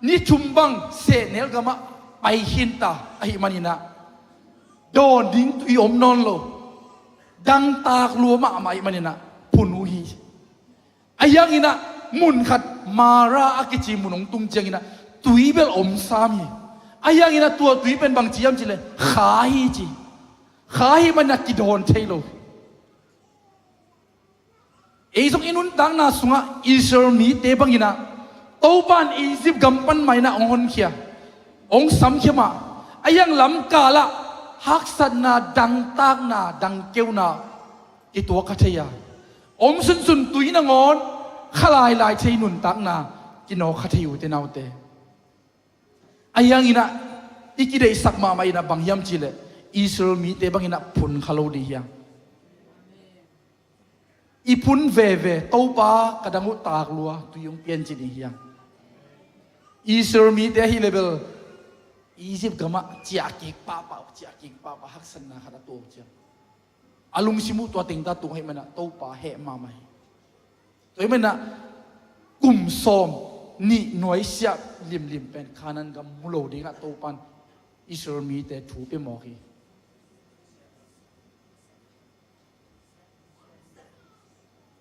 ni thum bang sehnel gamah pai khinta ahih manin ah dawn ding tui om nawn lo, dangtak lua mahmah ahih manin ah phun uh hi. Ahi hangin ah mun khat Marah a kici mun hong tung ciangin ah tui bel om sam hi. Ahi hangin ah tua tui pen bang ci hiam cihleh, kha hi ci. Kha ahih manin ah kidawn thei lo. Ei zong i nuntakna sungah Israel mite bangin ah Topa in Egypt gam pan mah in ah hong honkhia, hong samkhia mah. Ahi hang lamkal ah haksatna, dangtakna, dangkeuna kituak kha thei a, om sunsun tui nangawn kha lailai thei nuntakna kinawk kha thei uh, ute naute. Ahi hangin ah i kideihsak mahmah in ah bang hiam cihleh, Israel mite bangin ah phun kha lo ding hi hang. I phun veve, "Topa, ka dang uh tak lua, tui hong pia in," ci ding hi hang. Israel mite ahih leh bel Egypt gamah ciah kik pahpah, ciah kik pahpah, haksatna khat a tuak uh ciang a lungsim uh tua teng tawh tung ahih manin ah Topa heh mahmah hi. Tua ahih manin ah kum sawmnih nuaisiah limlim pen Kanaan gam mu lo dingah Topa in Israel mite thu pia mawk hi.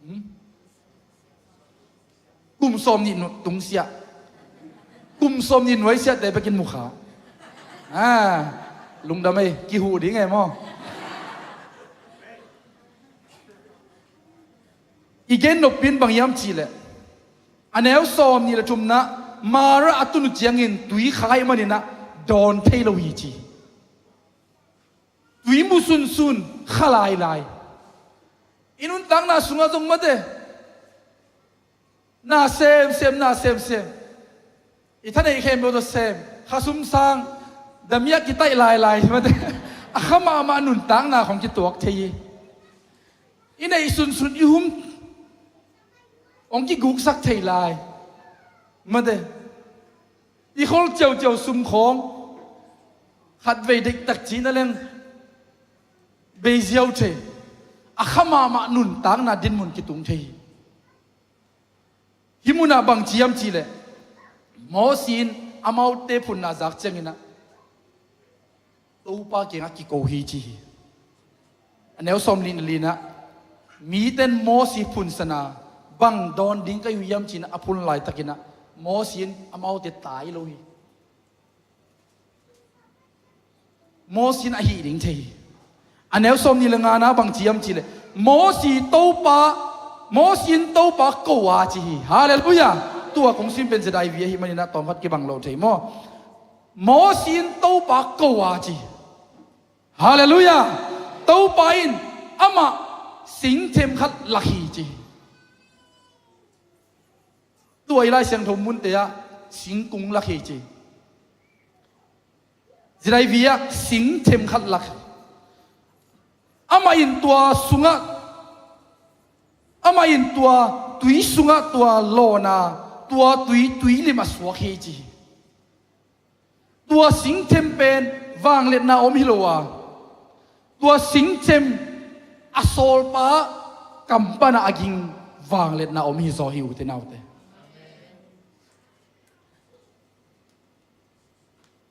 Hmm? Kum sawmnih nu-, tungsiah, kum sawmnih nuaisiahte bekin mu kha. Ah, lungdam ei, kihuh ding ei maw. I gen noppi in bang hiam cihleh, a neu sawmnih le thumna, Marah a tun uh ciangin tui kha ahih manin ah dawn thei lo hi ci. Tui mu sunsun, kha lailai. I nuntakna sungah zong mate, na semsem, na semsem, i thaneih khempeuh tawh sem, khasum sang, damiah kitaih lailai mate, a kha mahmah nuntakna khong kituak thei hi. I neih sunsun i hum hong kiguksak thei lai mate. I khol ciauciau sum khawng khatvei deihtak cihna leng bei ziau thei, a kha mahmah nuntakna dinmun kitung thei hi. Hih munah bang ci hiam cihleh, Mosi in amaute phunna zak ciangin ah Topa kiangah kiko hi ci hi. A neu sawmnih le lina, mite in Mosi phunsan a, "Bang dawn ding ka hi uh hiam?" ci-in a phun laitakin ah Mosi in amaute tai lo hi. Mosi in a hih ding thei hi. A neu sawmnih le ngana bang ci hiam cihleh, Mosi Topa, Mosi in Topa ko a ci hi. Halleluiah. Tua kong sim pen ZIV ahih manin ah tawmkhat kibang lo thei maw. Mosi in Topa ko a ci hi. Halleluiah. Topa in amah singthem khat lak hi ci hi. Tua i Lai Siangtho munte ah singkung lak hi ci hi. ZIV ah singthem khat lak hi. Amah in tua sungah, amah in tua tui sungah tua lawn a, tua tui, tuilim a suak hi ci hi. Tua singthem pen vangliatna om hi lo a, tua singthem a sawlpa kam panah a ging vangliatna om hi zaw hi, ute naute.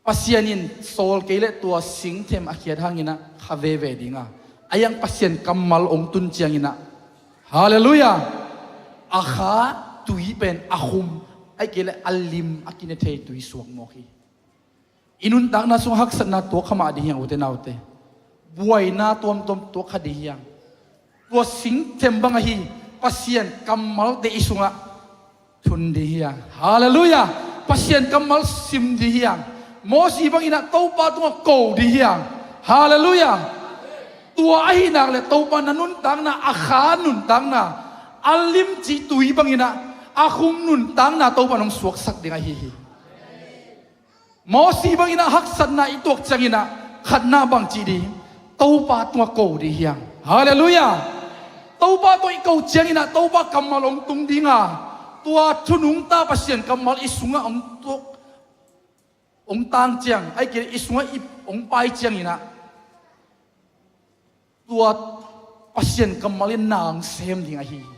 Pasian in sawl kei leh tua singthem a khiat hangin ah kha veve ding a, a hiang Pasian kammal hong tun ciangin ah, halleluiah, a kha tui pen a khum, ahih kei leh a lim a kine thei tui suak mawk hi. I nuntakna sungah haksatna tuak kha mah ding hi hang, ute naute. Buaina tuamtuam tuak kha ding hi hang. Tua singthem bang ahi Pasian kammalte i sungah thun ding hi hang. Halleluiah. Pasian kammal sim ding hi hang. Mosi bangin ah Topa tungah ko ding hi hang. Halleluiah. Tua ahih nak leh Topa na nuntakna, a kha nuntakna, a lim cih tui bangin ah a khum nuntakna Topa in hong suaksak ding ahi hi. Mosi bangin ah haksatna i tuak ciangin ah khatna bang ci ding, Topa tungah ko ding hiang. Halleluiah. Topa tungah i ko ciangin ah Topa kammal hong tung ding a, tua thu nungta Pasian kammal i sungah hong tuak, hong tang ciang, ai kei i sungah i hong pai ciangin ah tua Pasian kammal in na hong sem ding ahi hi.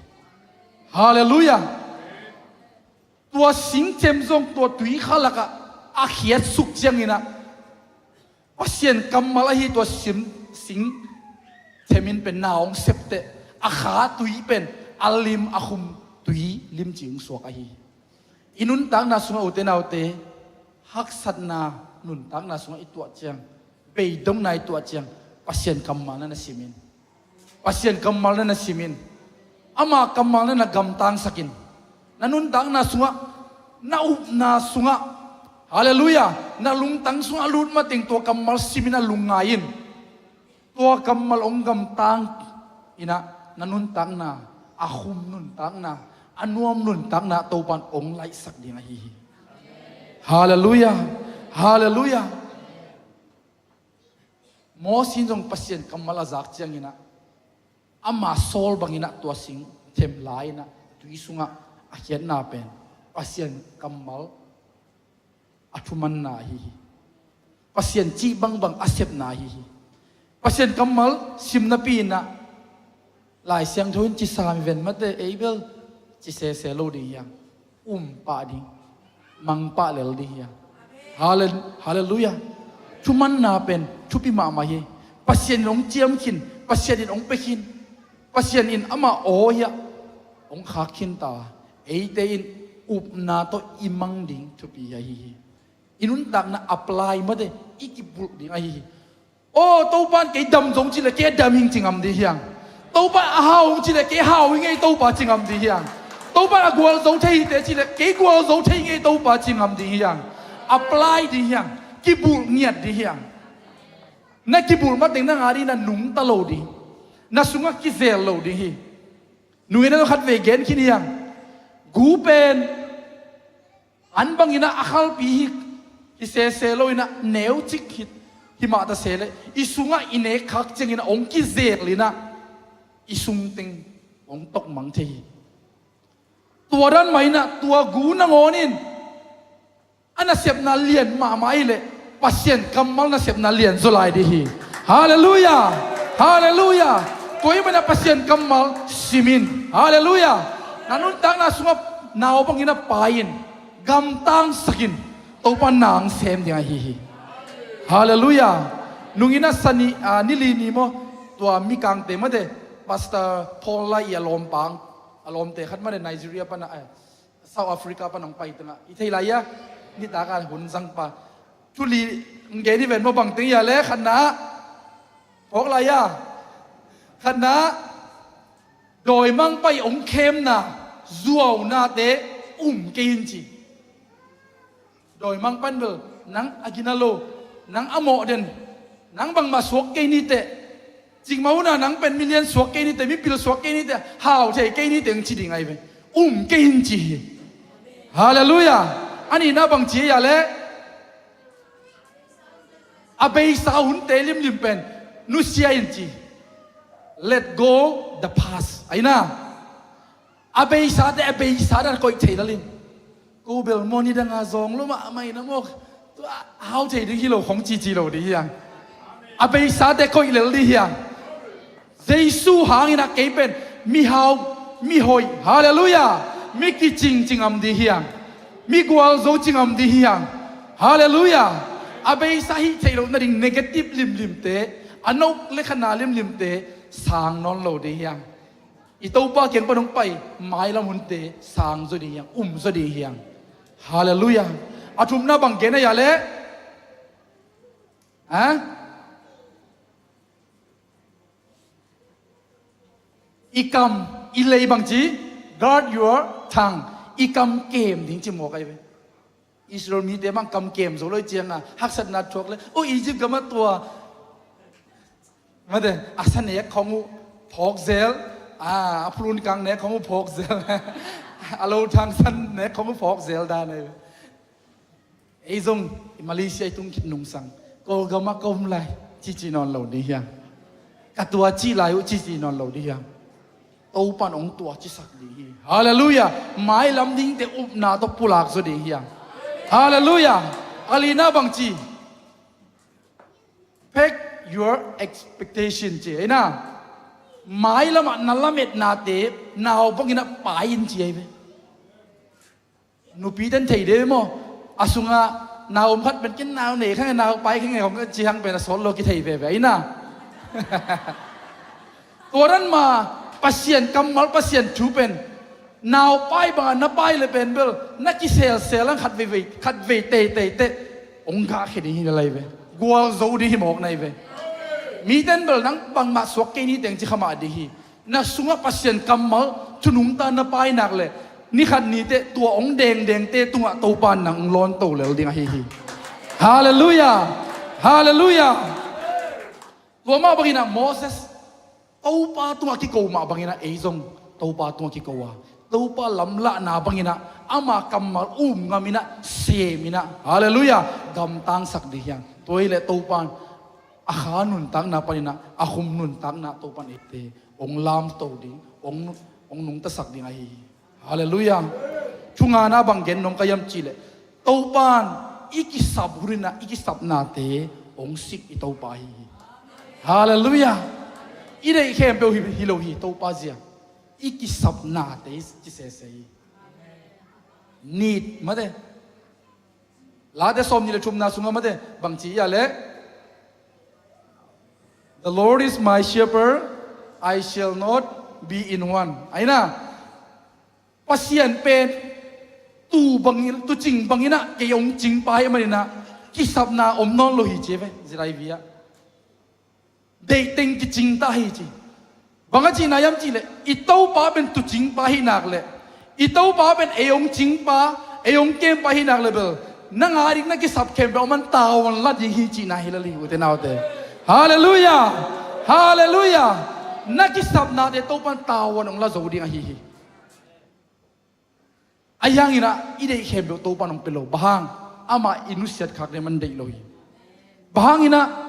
Halleluiah. Tua singthem zong tua tui kha lakah a khiatsuk ciangin ah Pasian kammal ahi tua sim, singthem in pen na hong septeh, a kha tui pen a lim a khum tui limci hong suak ahi hi. I nuntakna sungah ute naute, haksatna nuntakna sungah i tuah ciang, beidongna i tuah ciang, Pasian kammal na na simin. Pasian kammal na na simin. Ama kammal na na gamtangsakin. Na nuntakna sungah, na upna sungah, halleluiah, na lungtang sungah a lut mateng tua kammal simin a lungngai in. Tua kammal hong gamtang in ah na nuntakna, a khum nuntakna, a nuam nuntakna Topa in hong laihsak ding ahi hi. Halleluiah. Halleluiah. Mosi in zong Pasian kammal a zak ciangin ah ama sawl bangin ah tua singthem la-in ah tui sungah a khiatna pen Pasian kammal a thumanna ahi hi. Pasian cih bangbang a sepna ahi hi. Pasian kammal simnapi in ah Lai Siangtho in ci sam hi ven mate, ei bel ci sese lo ding hiang. Um pah ding, mang pah lel ding hiang. Halle-, halleluiah. Thumanna pen thupi mahmah hi. Pasian in hong ciam khin, Pasian in hong pia khin, Pasian in ama aw hiah hong khak khin ta. Eite in upna tawh i mang ding thupi ahi hi. I nuntakna apply mate, i kibulh ding ahi hi. Aw, Topa in kei dam zong cileh kei a dam hing ci ngam ding hiang. Topa in a hau hing cileh kei hau hing ei Topa ci ngam ding hiang. Topa in a gualzo thei hite cileh kei gualzo thei hing ei Topa ci ngam ding hiang. Apply ding hiang. Kibulh ngiat ding hiang. Na kibulh mateng na ngah ding, na nungta lo ding. Na sungah kizel lo ding hi. Nungin a khatvei gen khin hiang. Gu pen an bangin ah a khalpi hi, hi sese lo in ah neucik hi, hi mah ta se leh i sungah i nek khak ciangin ah hong kizel in ah i sung teng hong tokmang thei hi. Tua dan mah in ah tua gu nangawn in a nasepna lian mahmah ahih leh Pasian kammal nasepna lian zaw lai ding hi. Halleluiah. Halleluiah. Tua ahih manin ah Pasian kammal simin. Halleluiah. Na nuntakna sungah nau bangin ah pai in, gamtangsak in, Topa in na hong sem ding ahi hi. Halleluiah. Nungin ah sa ni, ah, ni li ni maw, tua Mikangte mate, Pastor Paul Lai i a lawmpa, a lawmte khat mate Nigeria pan ah, eh, South Africa pan hong pai tengah i thei lai a, nitak a hun zangpa. Thu li hong gen hi ven maw, bang teng hia leh khatna, phawk lai a, khatna, dawimangpa in hong khemna zuaunate um kei in ci. Dawimangpa in bel nang a gina lo, nang a mawh den, nang bangmah suak kei ni teh, cikmah hun a nang pen milian suak kei ni teh, mipil suak kei ni teh, hau thei kei ni teh hong ci ding ahi ve. Um kei in ci hi. Halleluiah. A nihna bang ci hia leh a beisa hunte limlim pen nusia in ci. Let go the past. Ahi na. A beisate a beisa dan koih thei lel in. Ko bel maw nidang a zawng lua mahmah in a maw, tua hau thei ding hi lo khong cici lo ding hiang. A beisate koih lel ding hiang. Jesu hangin ah kei pen mihau, mihoih, halleluiah, mi kicing ci ngam ding hiang. Mi gualzo ci ngam ding hiang. Halleluiah. A beisa hih theih loh nading negative limlimte, a nok le khatna limlimte sang nawn lo ding hiang. I Topa kiang pan hong pai mailam hunte sang zaw ding hiang, um zaw ding hiang. Halleluiah. A thumna bang gen a hia leh, ha? I kam, i lei bang ci, guard your tongue. I kam kem ding ci mawk ahi ve. Israel mite bang kam kem zo lo i ciang a, haksatna thuak leh, o Egypt gam ah tua, mate, a sa nek khong uh phawk zel, A, a phulun kang nek khong uh phawk zel. A lo thangsan nek khong uh phawk zel dan ei. Ei zong i Malaysia i tung khit nungsang Kawlgam ah ka om lai cici nawn lo ding hiam? Ka tua cih lai uh cici nawn lo ding hiam? Topan hong tua cisak ding hi. Halleluiah. Mailam dingte upna tawh pulak zaw ding hiam? Halleluiah. A lina bangci, pack your expectation ci ei na. Mailamah na lametnate nau bangin ah pai in ci ei ve. Nupiten thei de maw? A sungah nau om khat pen ken nau nei khange, nau pai khange hong ci hang pen a sawt lo kithei veve ei na. Tua dan ma Pasian kammal, Pasian thu pen nau pai bangah na pai le pen bel na kiselsel ang khat veivei, khat vei teitei teh hong gahkhia ding hi na lai ve. Gualzo ding hi mawk nai ve. Miten bel nang bangmah suak kei ni teng ci khamah ding hi. Na sungah Pasian kammal thunungta na painak le nikhat niteh tua hong dengdengte tungah Topan nang hong lawnto lel ding ahi hi. Halleluiah. Halleluiah. Tua mah banginah Moses Topa tungah kiko mah banginah ei zong Topa tungah kiko a, Topa lamlahna banginah ama kammal um ngaminah seminah, halleluiah, gamtangsak ding hiang. Tua hileh Topan a kha nuntakna paninah a khum nuntakna Topan eite hong lamto ding, hong, hong nungtasak ding ahi hi. Halleluiah. Thungana bang gen nong ka hiam cihleh Topan i kisap huninah i kisapnate hong sik i Topa hi hi. Halleluiah. I deih khempeuh hi, hi lo hi Topa zia. I kisapnate i kisese hi. Need mate. Late sawm nih le thumna sungah mate bangci ia leh, "The Lord is my shepherd, I shall not be in want." Aina Pasian pen tu bangin, tu cing banginah kei hong cingpa hi maninah kisapna om nawn lo hi ci ve zidai viah. Deihteng kicingta hi ci. Bang a cihna hiam cihleh i Topa pen tu cingpa hi nak leh i Topa pen ei hong cingpa, ei hong kempa hi nak leh bel nang a ding na kisap khempeuh a man tavuan la ding hi cihna hi lel hi ute naute. Halleluiah. Halleluiah. Na kisapnate Topan tavuan hong la zo ding ahi hi. Ahi hanginah i deih khempeuh Topan hong pia lo. Bang hang? Amah i nusiat khak ding man deih lo hi. Bang hanginah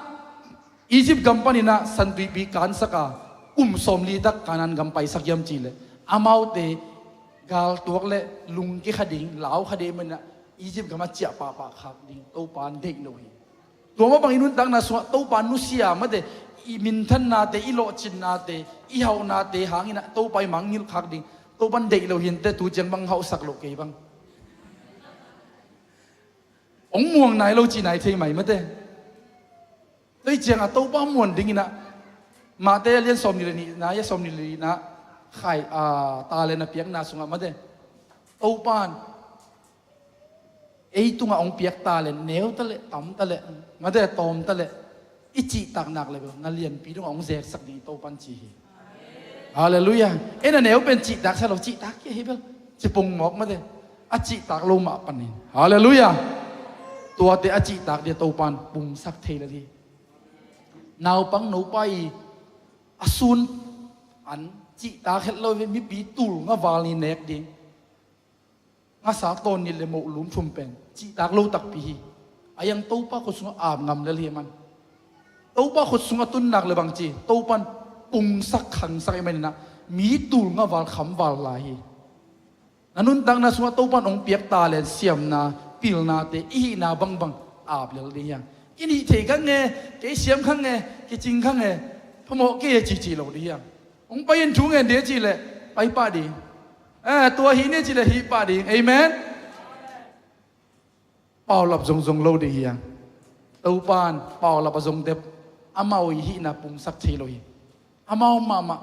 Egypt gam paninah Santuipi kansak a kum sawmli tak Kanaan gam paisak hiam cihleh amaute galtuak le lungke kha ding, lau kha ding maninah Egypt gam a ciah pahpah khak ding Topan deih lo hi. Tua mah bangin nuntakna sungah Topa nusia mate, i minthannate, i lawhcinnate, i hauhnate hanginah Topa i mangngilh khak ding Topan deih lo hinte tu ciang bang hauhsak loh kei bang. Hong muang nai lo cih nai thei mai mate. Tua hi ciangah Topa muan dinginah Mate a lian sawm nih le nihna, a sawm nih le nihna khai, a, talent a piakna sungah mate Topan ei tungah hong piak talent neu taleh, tam taleh, mate tawm taleh i cihtak nak le bel na lianpi dongah hong zeksak ding i Topan ci hi. Halleluiah. Ei na neu pen cihtak sa lo, cihtak kei hi bel ci pung mawk mate. A cihtak lo mah panin, halleluiah, tuate a cihtak dia Topan pungsak thei lel hi. Naupang nopa i a sun an cihtak het lo ve, mipi tul nga val ni nek ding. Ngasa tawn nih le moh lum thum pen cihtak lo takpi hi. A iang Topa khut sungah ap ngam lel hi man. Topa khut sungah tunnak le bangci Topan pungsak khangsak i maninah mi tul nga val kham val lai hi. Na nuntakna sungah Topan hong piak talent, siamna, pilnate i hihna bangbang ap lel ding hiang. Kin hih thei kha nge, kei siam kha nge, kicing kha nge, phamawh kei e cici lo ding hiang. Hong pai in thu ngen ding a cihleh pai pah ding. Eh, tua hih ni a cihleh hih pah ding. Amen. Paulap zongzong lo ding hiang. Topan paulap a zong dep amau i hihna pungsak thei lo hi. Amau mahmah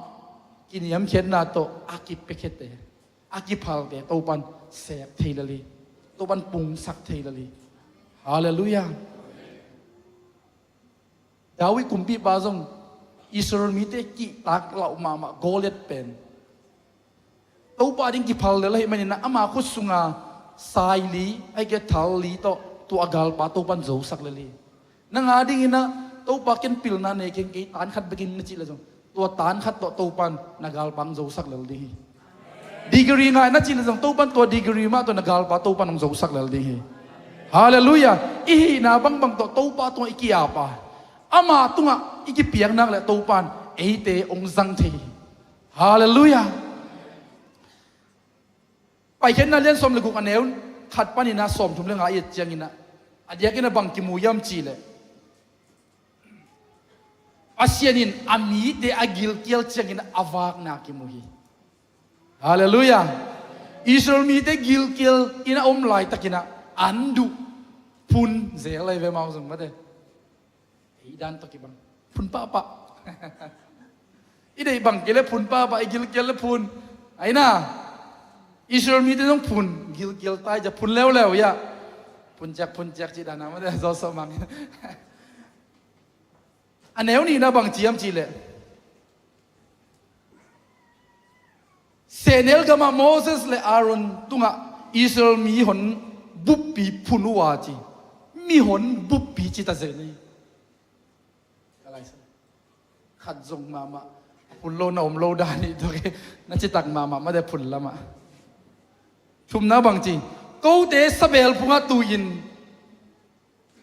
kiniamkhiatna tawh a kipiakhiate, a kiphalte Topan sek thei lel hi. Topan pungsak thei lel hi. Halleluiah. David kumpipa zong Israel mite kihtak lauh mahmah Goliath pen Topa ding kiphal lel ahih maninah ama khut sunga saili, ahih kei leh thalli tawh tua a galpa Topan zosak lel hi. Nang a dinginah Topa ken pilna nei keng, kei tan khat bekin na cih le zong Tua tan khat tawh Topan na galpa hong zosak lel ding hi. Degree ngai na cih leh zong Topan tua degree mah tawh na galpa Topan hong zosak lel ding hi. Halleluiah. I hihna bangbang tawh Topa tungah i ki-ap a, ama tungah i kipiak nak leh Topan eite hong zang thei hi. Halleluiah. Paikhiatna lian sawm le guk, a neu khat panin a sawmthum le nga i et ciangin ah, a diakin a bang kimu hiam cih leh, Pasian in a mite a gilkial ciangin a vakna kimu hi. Halleluiah. Israel mite gilkial in a om laitakin ah an duh phun zel lai ve, mau zong mate. Ei dan tawh kibang phun pahpah. I deih bang kei le phun pahpah, i gilkial le phun. Aina, Israel mite zong phun gilkial tai ja, phun leuleu ia. Phun ciak, phun ciak cih dan a mate, zawsawh mang. A neu nihna bang ci hiam cih leh, sehnel gamah Moses le Aaron tungah Israel mihon buppi phun uh a ci. Mihon buppi ci ta zen hi. Ka lai sa. Khat zong mahmah phun lo na om lo dan hi tua ke, na citak mahmah mate phun lamah. Thumna bang ci, kote sabel phungah tu-in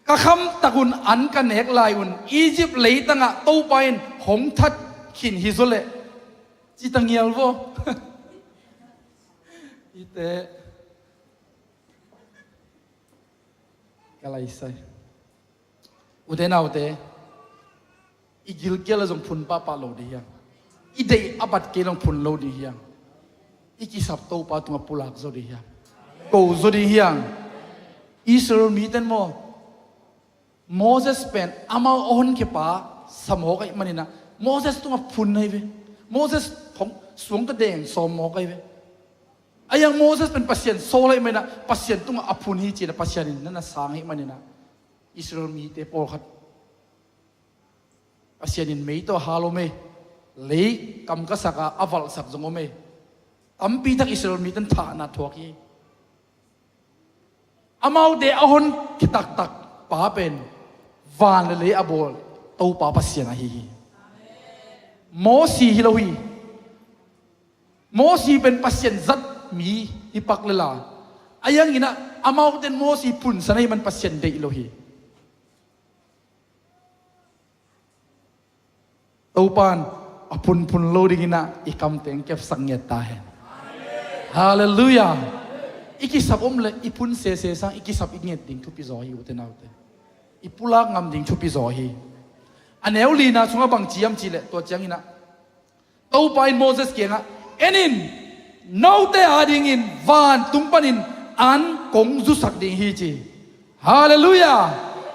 ka khamtak un an ka nek lai un Egypt leitangah Topa in hong that khin hi zaw leh, ci ta ngial vaw. Ite ka lai sai. Ute naute, i gilkial a zong phun pahpah lo ding hiang. I deih a bat kei long phun lo ding hiang. I kisap Topa tungah pulak zaw ding hiang. Ko zaw ding hiang. Israel mite maw, Moses pen amau a honkhia pa sa mawk ahih manin ah, Moses tungah phun ahi ve. Moses hong suang tawh deng sawm mawk ahi ve. A iang Moses pen Pasian sawl ahih manin ah, Pasian tungah a phun hi ci-in ah, Pasian in na na sang ahih manin ah, Israel mite pawlkhat Pasian in mei tawh a hal om e. Lei kam ka sak a, a valhsak zong om e. Tampi tak Israel mite in thahna thuak hi. Amaute a honkhia taktak pa pen van le lei a bawl Topa Pasian ahi hi. Mosi hi lo hi. Mosi pen Pasian zat mi hi pak le la. A iang in ah, amaute in Mosi phunsan ahih man Pasian deih lo hi. Topan a phunphun lo dingin ah i kamteng kepsak ngiat ta hen. Halleluiah. I kisap om le i phun sese sang i kisap i nget ding thupi zaw hi, ute naute. I pulak ngam ding thupi zaw hi. A neu lina sungah bang ci hiam cih leh, tua ciangin ah Topa in Moses kiangah, en in, note adingin vantung panin an kong zusak ding hi, ci. Halleluiah.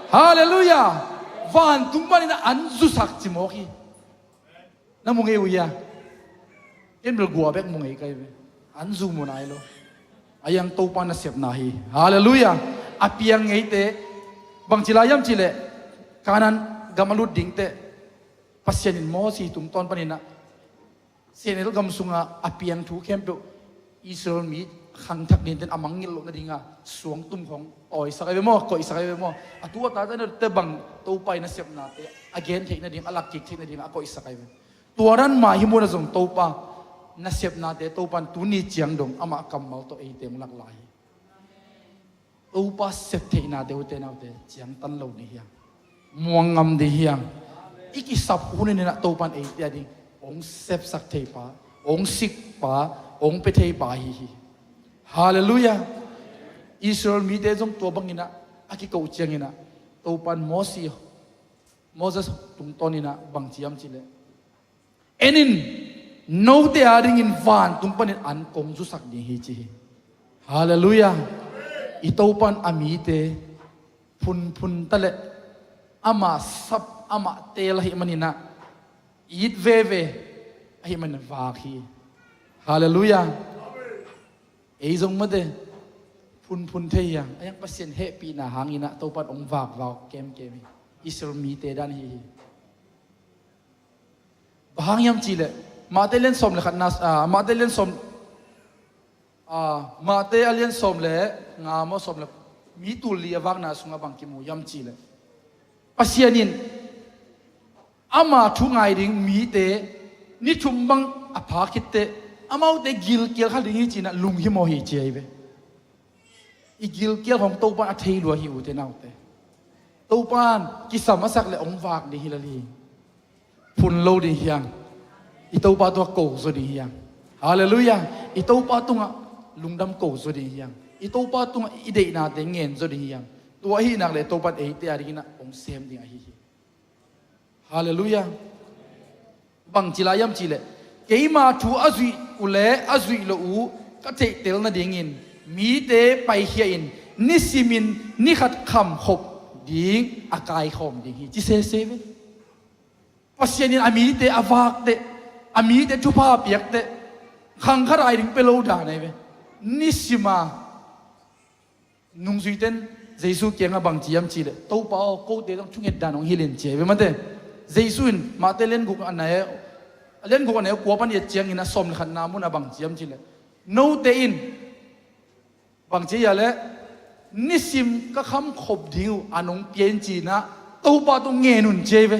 Halleluiah. Vantung panin an zusak ci mawk hi. Na mu ngei uh hia? Ken bel gua bek mu ngei ka hi ve. An zu mu nai lo. A iang Topa nasepna hi. Halleluiah. A piang ngeite bangci lai hiam cih leh, Kanaan gam a lut dingte Pasian in Mosi tungtawn panin ah sehnel gam sungah a piang thu khempeuh Israel mi khangthak dingte in a mangngilh loh nadingah suangtum khawng tawisak ahi ve maw, koihsak ahi ve maw. A tu a ta tawh te bang Topa in nasepnate a gen theih nading, a lakkik theih nadingah a koihsak ahi ve. Tua dan mah hi, munah zong Topa nasepnate Topa in tuni ciang dong amah kammal tawh eite hong lak lai hi. Topa sep theihnate, ute naute, ciangtan lo ding hiang. Muang ngam ding hiang. I kisap hun in ah Topa in eite ading hong sepsak thei pa, hong sik pa, hong pia thei pa ahi hi. Halleluiah. Israel mite zong tua bangin ah a kiko ciangin ah Topa in Mosi, Moses tungtawnin ah bang ci hiam cih leh, en in, note adingin vantung panin an kong zusak ding hi, ci hi. Halleluiah. I Topa in a mite phunphun ta leh amah sap, amah teel ahih manin ah it veve ahih manin vak hi. Halleluiah. Ei zong mate phunphun thei hiang. A iang Pasian hehpihna hangin ah Topa in hong vakvak kemkem hi. Israel mite dan hi hi. Bang hang hiam cih leh, Mate lian sawm le khatna, ah, Mate lian sawm, ah, Mate a lian sawm le nga maw, sawm le, mi tul li a vakna sungah bang kimu hiam cih leh, Pasian in ama thu ngai ding mite Ni thum bang a pha khit teh amaute gilkial kha ding hi ci-in ah lunghimaw hi ci ahi ve. I gilkial khawng Topa'n a thei lua hi, ute naute. Topa'n kisam a sak leh hong vak ding hi lel hi. Phun lo ding hi hang. I Topa tungah ko zaw ding hi hang. Halleluiah. I Topa tungah lungdam ko zaw ding hi hang. I Topa tungah i deihnate ngen zaw ding hi hang. Tua ahih nak leh Topa'n eite a dingin ah hong sem ding ahi hi. Halleluiah. Bangci lai hiam cih leh, keima thu a zuih uh leh a zuih loh uh ka theihtel nadingin mite paikhia-in nisimin ni khat khamkhop ding a kaikhawm ding hi, ci sese ve. Pasian in a mite a vak teh, a mite thupha a piak teh, khang khat a ding pia lo dan ahi ve. Nisim a nungzuite'n Jesu kiangah bangci hiam cih leh, Topa aw, kote zong thunget dan hong hilh in, ci ahi ve mate. Jesu in Mate lian guk a neu, lian guk a neu kua pan i et ciangin a sawm leh khatna mun ah bangci hiam cih leh, note in bangci hiam leh, nisim ka khamkhop ding uh an hong pia in ci-in ah Topa tawh ngen un, ci ahi ve.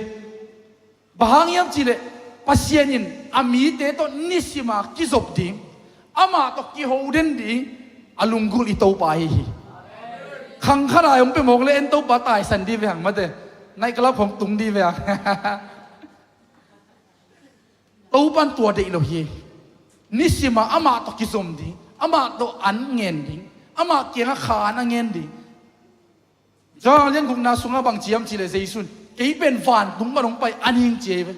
Bang hang hiam cih leh, Pasian in a mite tawh nisim a kizop ding, amah tawh kiho den ding a lunggulh i Topa ahi hi. Khang khat a hong pia mawk leh en Topa taisan ding ve hang mate. Night club hong tung ding ve hang. Topa'n tua deih lo hi. Nisim a amah tawh kizom ding, amah tawh an ngen ding, amah kiangah kha an a ngen ding. Johan lian gukna sungah bangci hiam cih leh Jesu in, kei pen vantung pan hong pai an hing, ci ahi ve.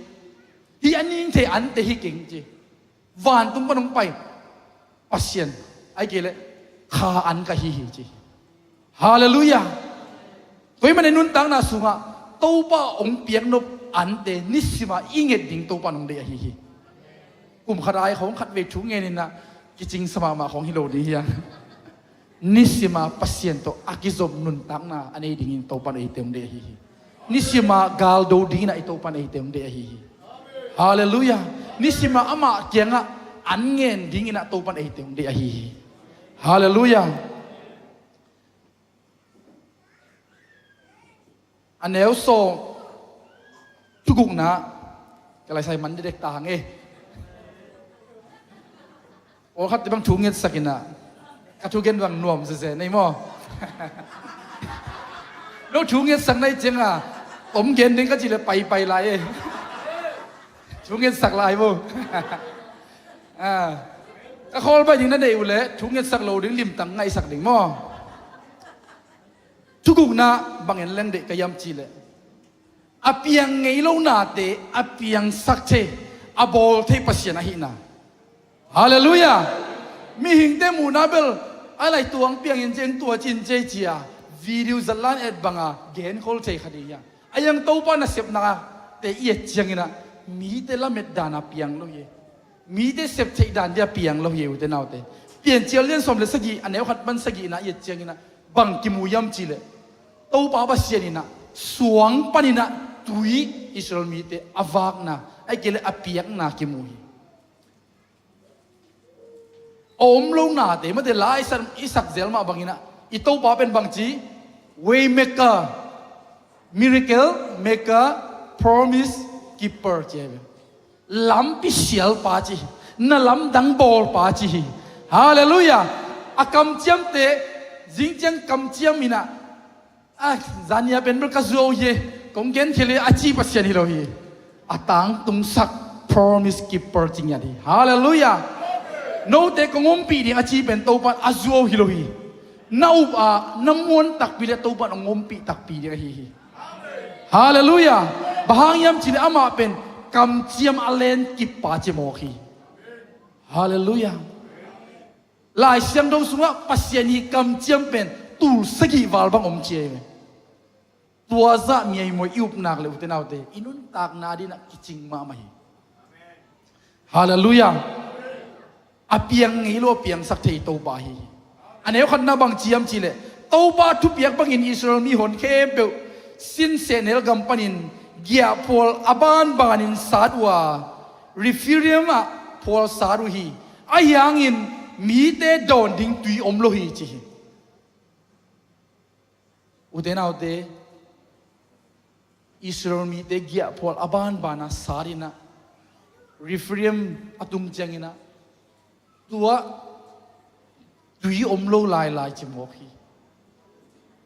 Hih a ning thei ante hi keng, ci. Vantung pan hong pai Pasian, ahih kei leh kha an ka hi hi, ci. Halleluiah. Tua ahih manin nuntakna sungah Topa hong piaknop ante nisim a i nget ding Topa'n hong deih ahi hi. Kum khat a i khawng khatvei thu ngen in ah kicingsa mahmah khawng hi lo ding hi hang. Nisim a Pasian tawh a kizop nuntakna a nei dingin Topa'n eite hong deih ahi hi. Nisim a galdo dingin ah i Topa'n eite hong deih ahi hi. Halleluiah. Nisim a amah kiangah an ngen dingin ah Topa'n eite hong deih ahi hi. Halleluiah. A neu sawm, thugukna, ka lai sai man dedek ta hang e. Pawlkhatte bang thu ngetsak in ah, ka thugen bang nuam zeze nei maw? No thu ngetsak na hih ciangah om gen ding ka cih leh paipai lai e. Thu ngetsak lai bo. Ah. Ka khawl bai ding na deih uh leh thu ngetsak lo ding limtang ngaihsak ding maw? Thugukna bang en leng deih ka hiam cih leh, a piang ngei lo nate a piangsak thei, a bawl thei Pasian ahihna. Halleluiah. Mihingte muhna bel a lai tuang piang in ciang tua cin cei cia video zatlan et banga genkhol thei kha ding hi hang. A hiang Topa nasepnate i et ciangin ah mite lamet dan a piang lo hi. Mite sep theih dan dia piang lo hi, ute naute. Piancil lian sawm leh sagih, a neu khat pan sagihna i et ciangin ah bang kimu hiam cih leh, Topa Pasian in ah suang panin ah tui Israel mite a vakna, ahih kei leh a piakna kimu hi. A om lo nate mate, la i sak, i sak zel mah bangin ah i Topa pen bangci, way maker, miracle maker, promise keeper ci hi. Lampi sialpa ci hi. Na lamdang bawlpa ci hi. Halleluiah. A kamciamte zingciang kamciam in ah, a, zan ni a pen bel ka zuau hi, kong genkhia leh a ci Pasian hi lo hi. A tangtungsak promise keeper ci ngiat hi. Halleluiah. Note kong ompih ding a ci pen Topa'n a zuau hi lo hi. Na up a na muan takpi leh Topa'n hong ompih takpi ding ahi hi. Halleluiah. Bang hang hiam cih leh amah pen kamciam a lenkippa ci mawk hi. Halleluiah. Lai Siangtho sungah Pasian' kamciam pen tul sagih val bang om ci hi. Tua zah miaimuai i up nak leh, ute naute, i nuntakna dingin ah kicing mahmah hi. Halleluiah. A piang ngei lo, a piangsak thei Topa hi. A neu khatna bang ci hiam cih leh, Topa thupiak bangin Israel mihon khempeuh Sin sehnel gam panin giahphual a banbanin sat uh a, Rephidim ah phual sat uh hi. Ahi hangin mite dawn ding tui om lo hi, ci hi. Ute naute, Israel mite giahphual a banbana sat in ah, Rephidim a tung ciangin ah tua tui om lo lailai ci mawk hi.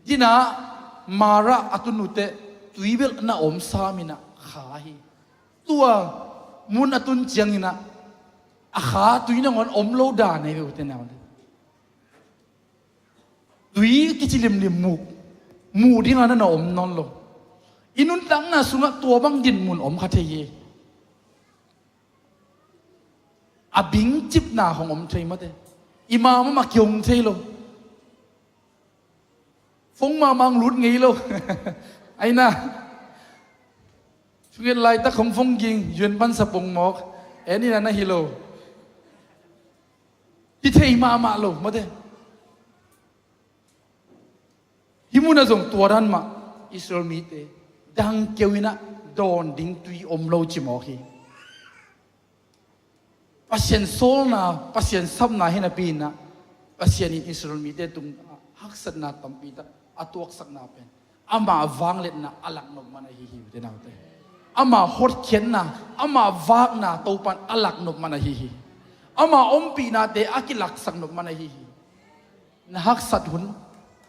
Dinah Marah a tun uh teh tui bel na om sam in ah kha hi. Tua mun a tun ciangin ah a kha tui nangawn om lo dan ahi ve, ute naute. Tui kici limlim muh, muh dingah na na om nawn lo. I nuntakna sungah tua bang dinmun om kha thei hi. A bingcipna hong om thei mate. I ma mahmah kihong thei lo. Phone mahmah hong lut ngei lo. Aina. Thunget laitak hong phone ging, yuan pan sa pong mawk. En in a na hi lo. Hi thei mahmah lo mate. Hih munah zong tua dan mah Israel mite dangkeu in ah dawn ding tui om lo ci mawk hi. Pasian sawlna, Pasian sapna hi napi in ah Pasian in Israel mite tung haksatna tampi tak a tuaksakna pen ama vangliatna a lak nop man ahi hi, ute naute. Ama hotkhiatna, ama vakna Topan a lak nop man ahi hi. Ama ompihnate a kilaksak nop man ahi hi. Na haksat hun,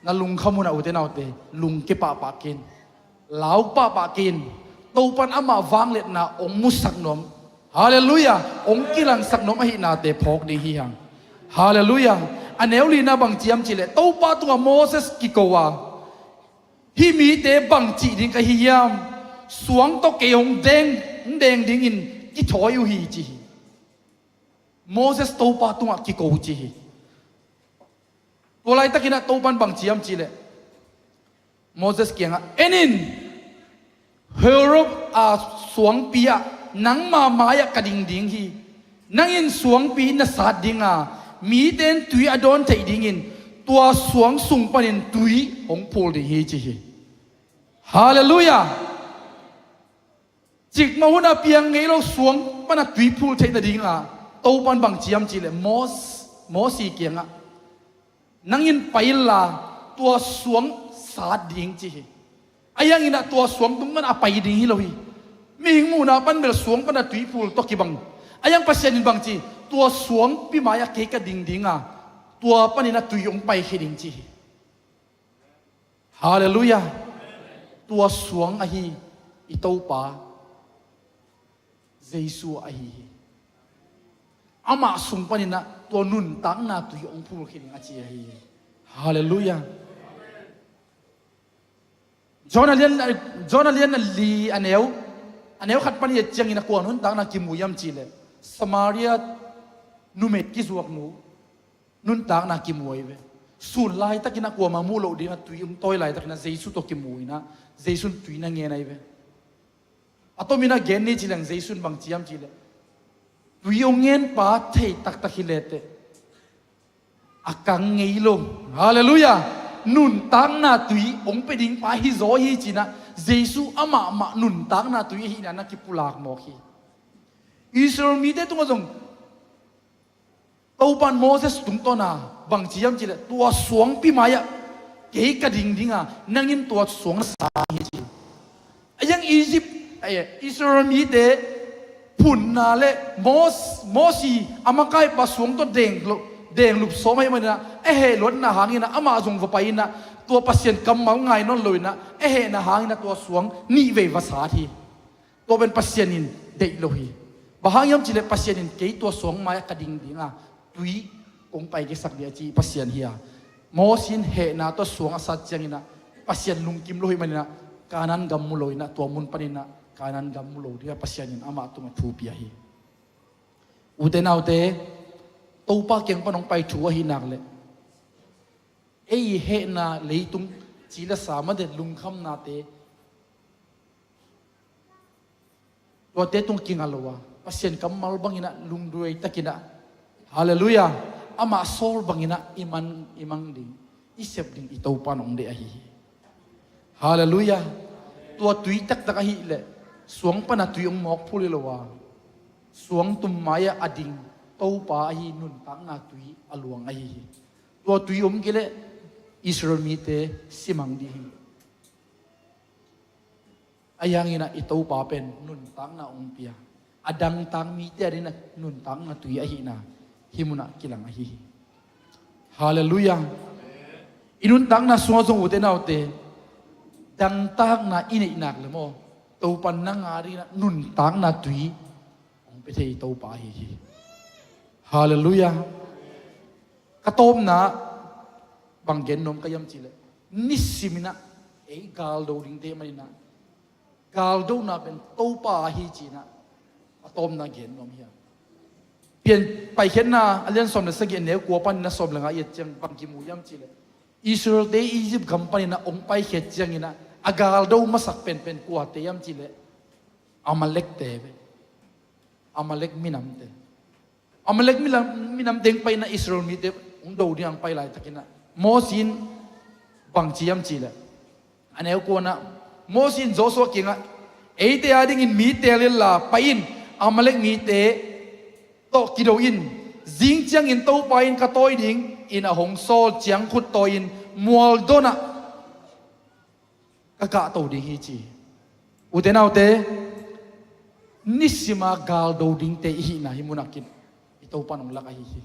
na lungkham hun ah, ute naute, lungke pahpah kei in, lau pahpah kei in. Topan ama vangliatna hong musak nuam. Halleluiah. Hong kilangsak nuam ahihnate phawk ding hi hang. Halleluiah. A neu lina bang ci hiam cihleh, Topa tungah Moses kiko a, hih mite bang cih ding ka hi hiam? Suang tawh kei hong deng, hong deng dingin kithawi uh hi, ci hi. Moses Topa tungah kiko ci hi. Tua laitakin ah Topan bang ci hiam cihleh, Moses kiangah, en in, Horeb a suangpi ah nangma mai-ah ka ding ding hi. Nang in suangpi na sat ding a, mite in tui a dawn theih dingin tua suang sung panin tui hong phul ding hi, ci hi. Halleluiah. Cikmah hun a piang ngei lo suang pan a tui phul theih nadingah Topan bang ci hiam cihleh, Mos-, Mosi kiangah, nang in pai inla tua suang sat ding, ci hi. Ahi hangin ah tua suang tung pan a pai ding hi lo hi. Mihing muhna pan bel suang pan a tui phul tawh kibang. Ahi hang Pasian in bang ci, tua suangpi mai-ah kei ka ding ding a, tua panin a tui hong paikhia ding, ci hi. Halleluiah. Tua suang ahi i Topa Jesu ahi hi. Amah sung panin ah tua nuntakna tui hong phulkhia ding a ci ahi hi. Halleluiah. John a lian, John a lian a li a neu, a neu khat pan i et ciangin a kua nuntakna kimu hiam cihleh, Samaria numei kizuak nu nuntakna kimu ahi ve. Sun laitakin ah kuamah muh loh dingah tui hong tawi laitakin ah Jesu tawh kimu in ah Jesu in tui na ngen ahi ve. A tomin ah gen ni ci leng Jesu in bang ci hiam cihleh, tui hong ngenpa thei taktak hi leteh a kang ngei lo. Halleluiah. Nuntakna tui hong pia dingpa hi zaw hi, ci-in ah Jesu amah mah nuntakna tui ahihna na kipulak mawk hi. Israel mite tungah zong Topan Moses tungtawna bang ci hiam cihleh, tua suangpi mai-ah kei ka ding ding a, nang in tua suang na sat ding hi, ci. Ahi hang Egypt, eh, Israel mite phunna le Mos-, Mosi a makaipa suang tawh deng lo, deng lup sawm ahih manin ah, a heh luatna hangin ah amah zong va pai in ah, tua Pasian kammal ngai nawn lo in ah, a hehna hangin ah tua suang nih vei va sat hi. Tua pen Pasian in deih lo hi. Bang hang hiam cihleh Pasian in kei tua suang mai-ah ka ding ding a, tui kong paikhiasak ding a ci Pasian hi a. Mosi in hehna tawh suang a sat ciangin ah Pasian lungkim lo ahih manin ah Kanaan gam mu lo in ah, tua mun panin ah Kanaan gam mu lo ding a Pasian in amah tungah thu pia hi. Ute naute, Topa kiang pan hong pai thu ahih nak leh, ei hehna leitung ci le sa mate lungkhamnate, tuate tung kinga lo a, Pasian kammal bangin ah lungduai takin ah, halleluiah, amah sawl bangin ah i man, i mang ding, i sep ding i Topa in hong deih ahi hi. Halleluiah. Tua tui taktak ahih leh suang pan a tui hong mawk phul hi lo a, suang tum mai-ah a ding Topa ahi nuntakna tui a luang ahi hi. Tua tui om kei leh Israel mite simang ding hi. Ahi hangin ah i Topa pen nuntakna hong pia. a dangtak mite a dingin a nuntakna tui ahihna hih munah kilang ahi hi. Halleluiah. I nuntakna sungah zong, ute naute, dangtakna i neih nak le maw, Topa nang a dingin a nuntakna tui hong pia thei Topa ahi hi. Halleluiah. Ka tawpna bang gen nuam ka hiam cih leh, nisimin a ei galdo dingte manin a, galdona pen Topa ahi ci-in a, a tawpna gen nuam hi a. Pian Paikhiatna a lian sawm le sagih, a neu kua panin a sawm le nga i et ciang bang kimu hiam cih leh, Israel-te Egypt gam panin a hong paikhiat ciangin a, a galdo masak penpen kuate hiam cih leh, Amalekte ve. Amalek minamte. Amalek minam, minamte hong pai-in a Israel mite hong do ding a hong pai laitakin a, Moses in bang ci hiam cih leh, a neu kuana, Moses in Joshua kiangah, eite a dingin mi teel inla pai in, Amalek mite tawh kido in, zing ciangin Topa in ka tawi dingin a hong sawl ciangkhut tawi-in mualdonah ka kahto ding hi ci. Ute naute, nisima galdo dingte i hihna hih munah kin i Topa in hong lak ahi hi.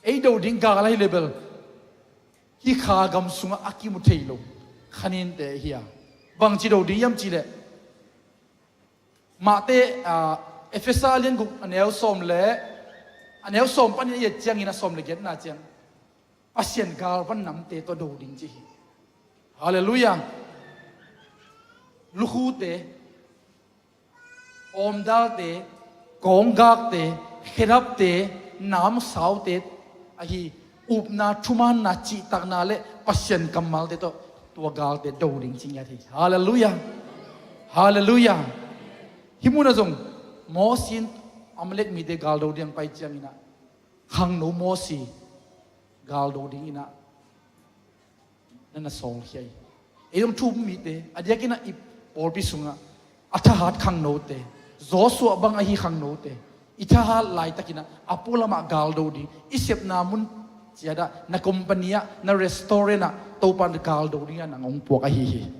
Ei do ding gal ahi le bel, hih kha gam sungah a kimu thei lo kha ninte hi a. Bangci do ding hiam cih leh, Mate, ah, Efesa a lian guk a neu sawm le, a neu sawm panin a i et ciangin a sawm le giatna ciang, Pasian gal van namte tawh do ding ci hi. Halleluiah. Lukhute, awmdalte, kawnggakte, khedapte, namsaute ahi, upna, thumaanna, cihtakna le Pasian kammalte tawh tua galte do ding ci ngiat hi. Halleluiah. Halleluiah. Hih munah zong Moses in Amalek mite galdo ding a pai ciangin a, khangno Moses galdo dingin a, na na sawlkhia hi. Ei zong thu um mite, a diakin a i pawlpi sungah a thahat khangnote, Joshua bang ahi khangnote, i thahat laitakin a, a pualamah galdo ding, i sepna mun ciat ah, na company ah, na restaurant ah, Topa in galdo ding a nang hong puak ahi hi.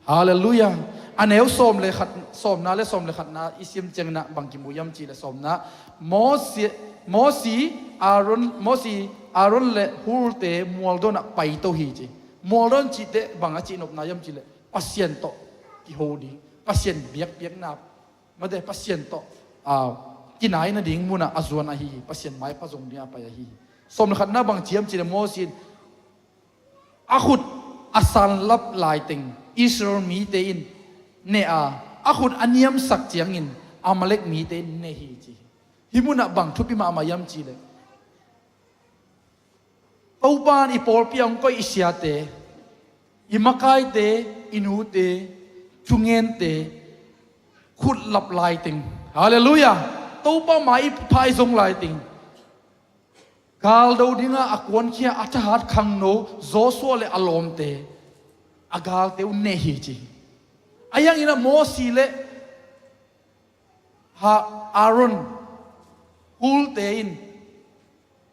Halleluiah. A neu sawm le khat, sawmna le sawm le khatna i sim ciangin a bang kimu hiam cih leh, sawmna, Moses, Moses, Aaron, Moses, Aaron le Hur-te mualdonah paito hi ci. Mualdon cihte bang a cihnopna hiam cih leh, Pasian tawh kiho ding, Pasian biakpiakna, mate, Pasian tawh, ah, kinai nading munah a zuan ahi hi. Pasian maipha zong ding a pai ahi hi. Sawm le khatna bang ci hiam cih leh, Moses in a khut a sanlap laiteng Israel mite in ne a, a khut a niamsak ciangin Amalek mite in ne hi ci. Hih munah bang thupi mahmah hiam cih leh, Topa in i pawlpi ah hong koih i siate, i makaite, i nute, thungente, khut lap laiteng. Halleluiah. Topa mai-ah i pha i zong laiteng, galdo dingin a kuankhia a thahat khangno Joshua le a lawmte, a galte uh ne hi ci. Ahi hangin a Moses le Aaron, Hur-te in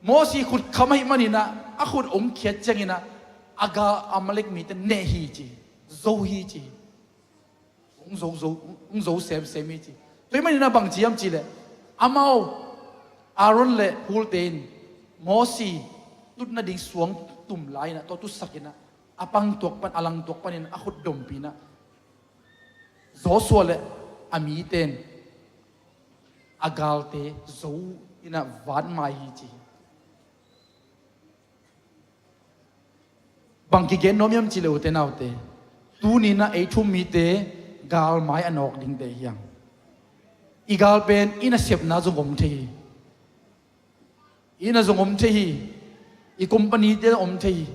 Moses khut kham ahih manin a, a khut hong khiat ciangin a, a gal Amalek mite ne hi ci, zo hi ci. Hong zo, zo, hong zo semsem hi ci. Tua ahih manin a bang ci hiam cih leh, amau, Aaron le Hur-te in Moses tut nading suang tum lai-in a, tua tutsakin a, a pang tuak pan, a lang tuak panin a khut dompi-in a, Joshua le a mite in a galte zo-in a vat mai hi ci. Bang kigen nuam hiam cih leh, ute naute, tuni-in a ei thu um mite galmai a nawk dingte hi hang. I gal pen i nasepna zong om thei hi. I na zong om thei hi. I company-te om thei hi.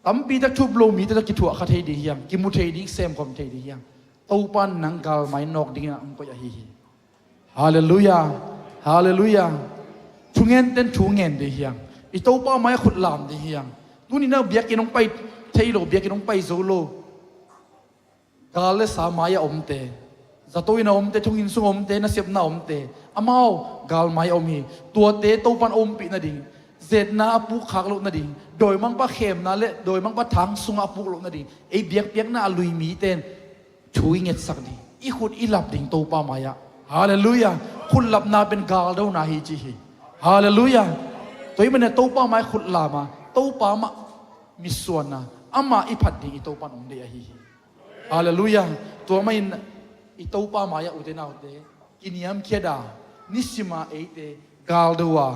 Tampi tak thup lo mite tawh kithuah kha thei ding hi hang. Kimu thei ding, semkhawm thei ding hi hang. Topa in nang galmai nawk dingin a hong koih ahi hi. Halleluiah. Halleluiah. Thungente in thu ngen ding hi hang. I Topa mai-ah khut lam ding hi hang. Tuni-in a biakinn hong pai thei lo, biakinn hong pai zo lo, gal le sa mai-ah omte, zato inn a omte, thong inn sung a omte, nasepna a omte, amau galmai-ah om hi. Tuate Topa in a ompih nading, zetna a pukkhak loh nading, dawimangpa khemna le dawimangpa thang sungah a puk loh nading, ei biakpiakna a lui mite in thu i ngetsak ding, i khut i lap ding Topa mai-ah. Halleluiah. Khutlapna pen galdona hi ci hi. Halleluiah. Tua hi manin Topa mai khutlam a, Topa mah mitsuanna, amah i phat ding i Topa in hong deih ahi hi. Halleluiah. Tua manin i Topa mai-ah, ute naute, kiniamkhiat a, nisima eite galdo a,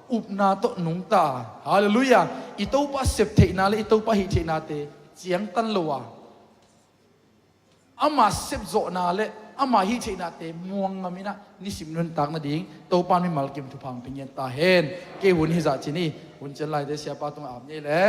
upna tawh nungta a, halleluiah, i Topa sep theihna le i Topa hih theihnate ciangtan lo a, ama sepzawhna le ama hih theihnate muang ngam in ah nisim nuntak nading Topa in mimal kim thupha hong pia ngiat ta hen. Kei hun hizah ci ni. Hun ciang laite siapa tungah ap ni leh